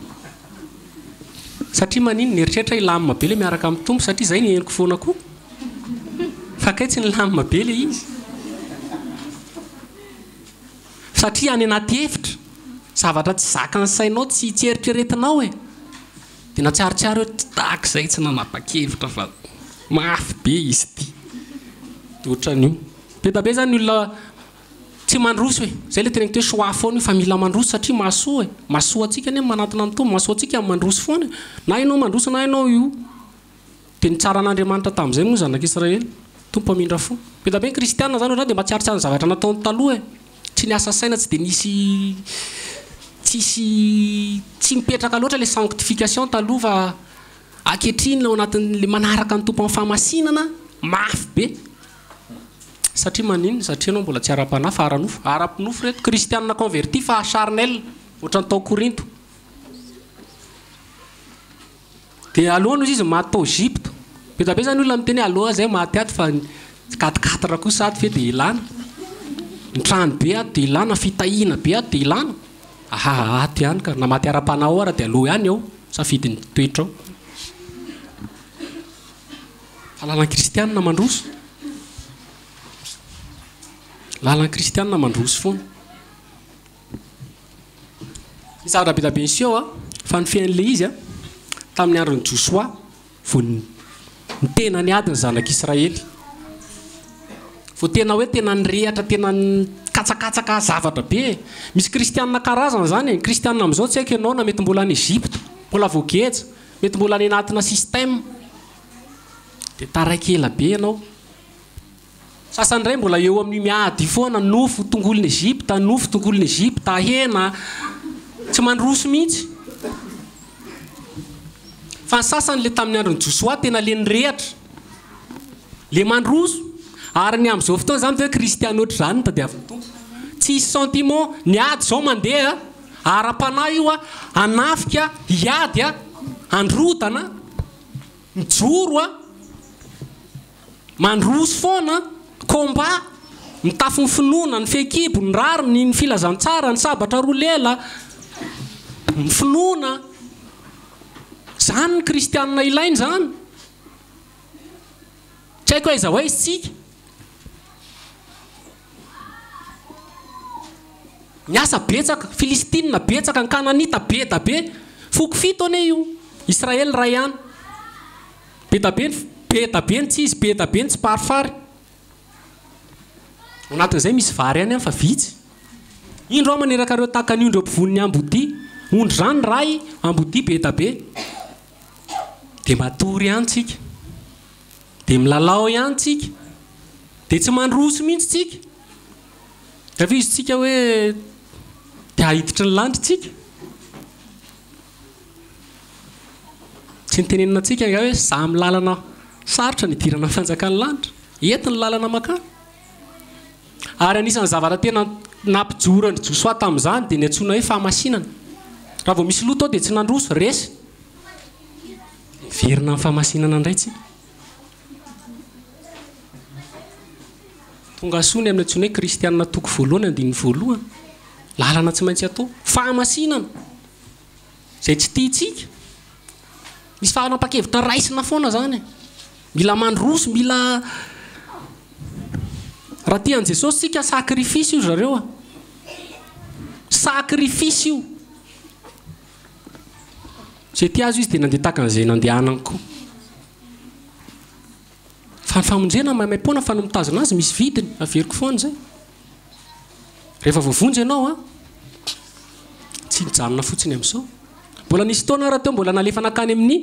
Satria maninona? Nieritreritra hilamina be le miaraka amin'ny Tompo satria zay ny henoko foana koa. Fa kay tsy nilamina be le izy. Satria any anaty efitra, zavatra tsy zakan'ny sainao, tsy tsy eritreretinao e! Dia nahatsiarotsiaro hoe tahaka izay tsy nanapa-kevitra fa mafy be izy ity. Dia ohatran'io. Be dia be izany ny olona tsy mandroso e! Izay ilay teneniko hoe choix foana io fa mila mandroso satria mahasoa e! Mahasoa antsika anie ny manantona ny Tompo, mahasoa antsika ny mandroso foana e! Na ianao mandroso na ianao io. Dia nitsara an'Andriamanitra tamin'izay moa ny zanak'Israely. Tompo mpamindra fo. Be dia be ny kristiana izany ohatr'izany dia mahatsiarotsiaro ny zavatra nataony taloha e. Tsy niasa saina, tsy dia nisy tsisy tsy mipetraka loatra ilay sanctification taloha fa ankehitriny ao anatin'ilay manaraka ny Tompo amin'ny fahamasinana mafy be. Satria maninona? Satria ianao mbola tsy ara-panahy fa ara-nofo. Ara-nofo ireto kristiana converti fa charnel ohatran'ny tao Korinto. Dia aleony ozy izy maty tao Egypte. Be dia be zany olona miteny hoe aleo zay maty ato fa ny quatre quatre kosa ato ve dia ilana? Ny trano be ato dia ilana, fitahiana be ato dia ilana? Ahaha ato ihany ka, na maty ara-panahy ao ara dia aleo ihany ao. Safidin'ny toetrao. Fa lalan'ny kristianina mandroso. Lalan'ny kristianina mandroso foana. Ny zavatra be dia be niseho a, fa ny fean'ilay izy a, tamin'ny andron'i Josoa vao ny tena niady ny zanak'Israely. Vao tena hoe tena nirehatra, tena nikatsakatsaka zavatra be e. Misy kristianina karazana izany e. Ny kristianina amin'izao tsy haiko ianao na mety mbola any Egypte, mbola voageja, mety mbola any anatina système. Dia taraiky ela be ianao. Sasany indray mbola eo amin'io miady io foana, nofo tongolon'i Egypta, nofo tongolon'i Egypta, hena, tsy mandroso mihitsy. Fa ny sasany le tamin'ny andron'i Josoa tena le nirehatra, le mandroso, ary ny amin'izao fotoana izany dia hoe kristiana ohatr'izany no tadiavin'ny Tompo. Tsisy sentiment, ny ady izao mandeha, ara-panahy io, hanafika, hiady, handrodana, mijoro. Mandroso foana, combat, mitafy ny finoana, ny fehikibo, ny rariny, ny filazantsara, ny sabatra roa lela, ny finoana. Izany ny kristianina ilaina izany. Tsy haiko aiza ho aiza isika. Ny asa betsaka, Filistina betsaka, ny Kananita be da be. Foko fito anie io, Israely iray ihany. Be da be ny be da be ny tsy izy, be da be ny tsiparifary. Ao anatin'izay misy vary ihany any fa vitsy. Indro aho maneraka ireo tahaka ny ondry eo ampovoan'ny ambodia. Ondry izany iray, ambodia be da be. Dia matory ihany tsika. Dia milalao ihany tsika. Dia tsy mandroso mihitsy tsika. Dia avy eo izy tsika hoe te hahiditry ny lanitra tsika. Tsy nitenenina antsika angaha hoe samy lalana sarotra ny hidirana ny fanjakan'ny lanitra. Eto ny lalana makany. Ary anisan'ny zavatra tena nampijoro an-dry Josoa tamin'izany dia ny antsoina hoe fahamasinana. Raha vao misy loto ao dia tsy nandroso, resy. Miverina amin'ny fahamasinana indray tsika. Tonga soa ny amin'ny antsoina hoe kristianina toko voalohany andininy voalohany. Lalana tsy maintsy atao. Fahamasinana. Izay tsy tiantsika. Misy fahanapan-kevitra raisina foana izany e. Mila mandroso, mila Raha tia an'i Jesosy tsika, sacrifice io zareo a. Sacrifice io. Izay tia azy izy dia nandeha tahaka an'izay nandehanany koa. Fa ny famonjena maimaimpoana fa ny mitazona azy misy vidiny, averiko foana izay. Rehefa voavonjy ianao an, tsy mijanona fotsiny amin'izao. Mbola nisy fotoana ary teo mbola nalefa nankany amin'ny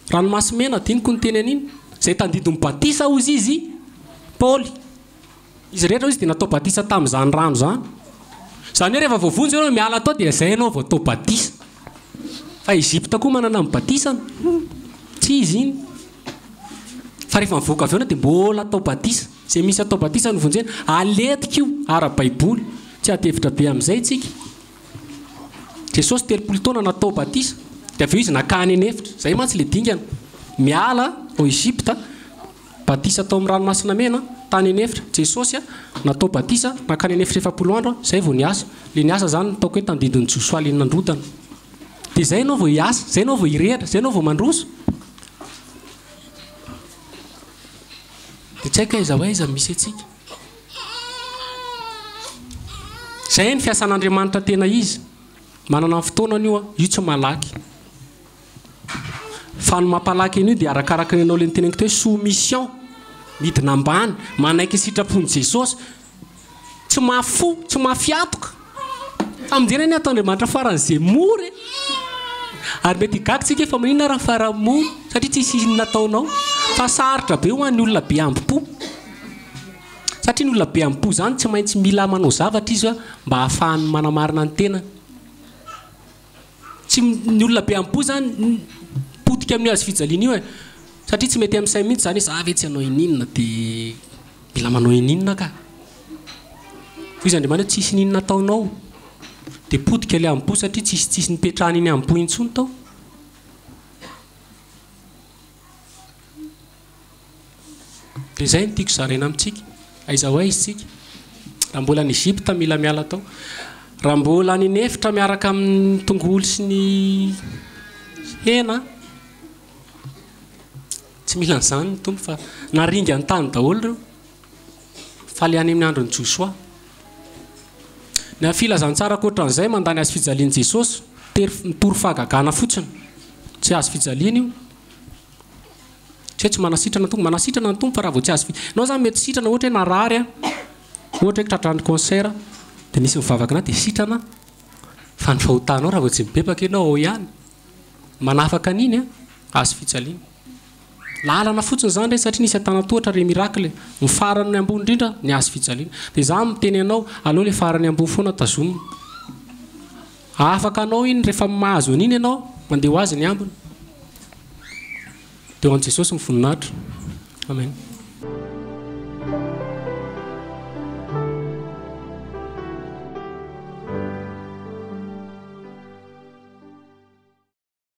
ranomasimena, adinoko ny teny an'iny. Izay tandindon'ny batisa hozy izy, Paoly. Izy rehetra hozy dia natao batisa tamin'izany rano izany. Izany hoe rehefa voavonjy ianao miala tao dia izay ianao vao atao batisa. Fa Egypte koa manana ny batisany. Tsy izy iny. Fa rehefa mivoaka avy eo ianao dia mbola atao batisa. Izay misy atao batisa no vonjena. Aletika io ara-baiboly. Tsy ady hevitra be amin'izay isika. Jesosy 30 taona natao batisa, dia avy eo izy nakany an'efitra. Izay mantsy ilay dingana. Miala ao Egypta, batisa tao amin'ny ranomasina mena, tany an'efitra. Jesosy natao batisa, nakany an'efitra 40 andro, izay vao niasa. Ilay niasa izany no ataoko hoe tandindon'i Josoa ilay nandrodana. Dia izay ianao vao hiasa, izay ianao vao hirehitra, izay ianao vao mandroso. Dia tsy haiko aiza ho aiza misy antsika. Izay ny fiasan'Andriamanitra tena izy. Manana ny fotoanany io, io tsy malaky. Fa ny mampalaky an'io dia arakaraka ny anao ilay niteneniko teo hoe soumission, midina ambany, manaiky ny sitrapon'i Jesosy. Tsy mafy fo, tsy mafy hatoka. Famonjena anie ataon'Andriamanitra faran'izay mora e! Ary mety higaga tsika hoe fa maninona raha farany mora? Satria tsisy inona ataonao. Fa sarotra be ho an'ny olona be ambo-po. Satria ny olona be ambo-po izany tsy maintsy mila manao zavatra izy mba hahafahany manamarina ny tenany. Tsy ny olona be ambo-po izany potika amin'io hazo fijaliana io e! Satria tsy mety amin'ny sainy mihitsy izany hoe za ve tsy hanao ininona dia mila manao ininona ka. Hoy izy Andriamanitra hoe tsisy ininona ataonao. Dia potika ilay ambo-po satria tsisy tsisy nipetrahana iny ambo-po intsony tao. Dia izay no tiako zaraina amintsika. Aiza ho aiza isika? Raha mbola any Egypta mila miala tao. Raha mbola any an'efitra miaraka amin'ny tongolo sy ny Hena. Tsy mila an'izany ny Tompo fa naringany tany daholo ireo. Fa le any amin'ny andron'i Josoa. Ny filazantsara ankoatran'izay mandà ny hazo fijalian'i Jesosy, tery mitory fahagagana fotsiny. Tsy hazo fijaliana io. Tsy hoe tsy manasitrana ny Tompo, manasitrana ny Tompo fa raha vao tsy hazo fi, ianao zany mety sitrana ohatra hoe narary an, ohatra hoe tratran'ny cancer, dia nisy nivavaka anao dia sitrana, fa ny fahotanao raha vao tsy mibebaka ianao ao ihany. Manafaka an'iny an, hazo fijaliana. Lalana fotsiny izany re satria nisy antanantohatra re miracle. Ny farany ambony indrindra ny hazo fijaliana. Dia za miteny anao aleo le farany ambony foana tazomina. Afaka anao iny rehefa mahazo an'iny ianao mandeha ho azy ny ambiny. Dia ho an'i Jesosy ny voninahitra. Amen.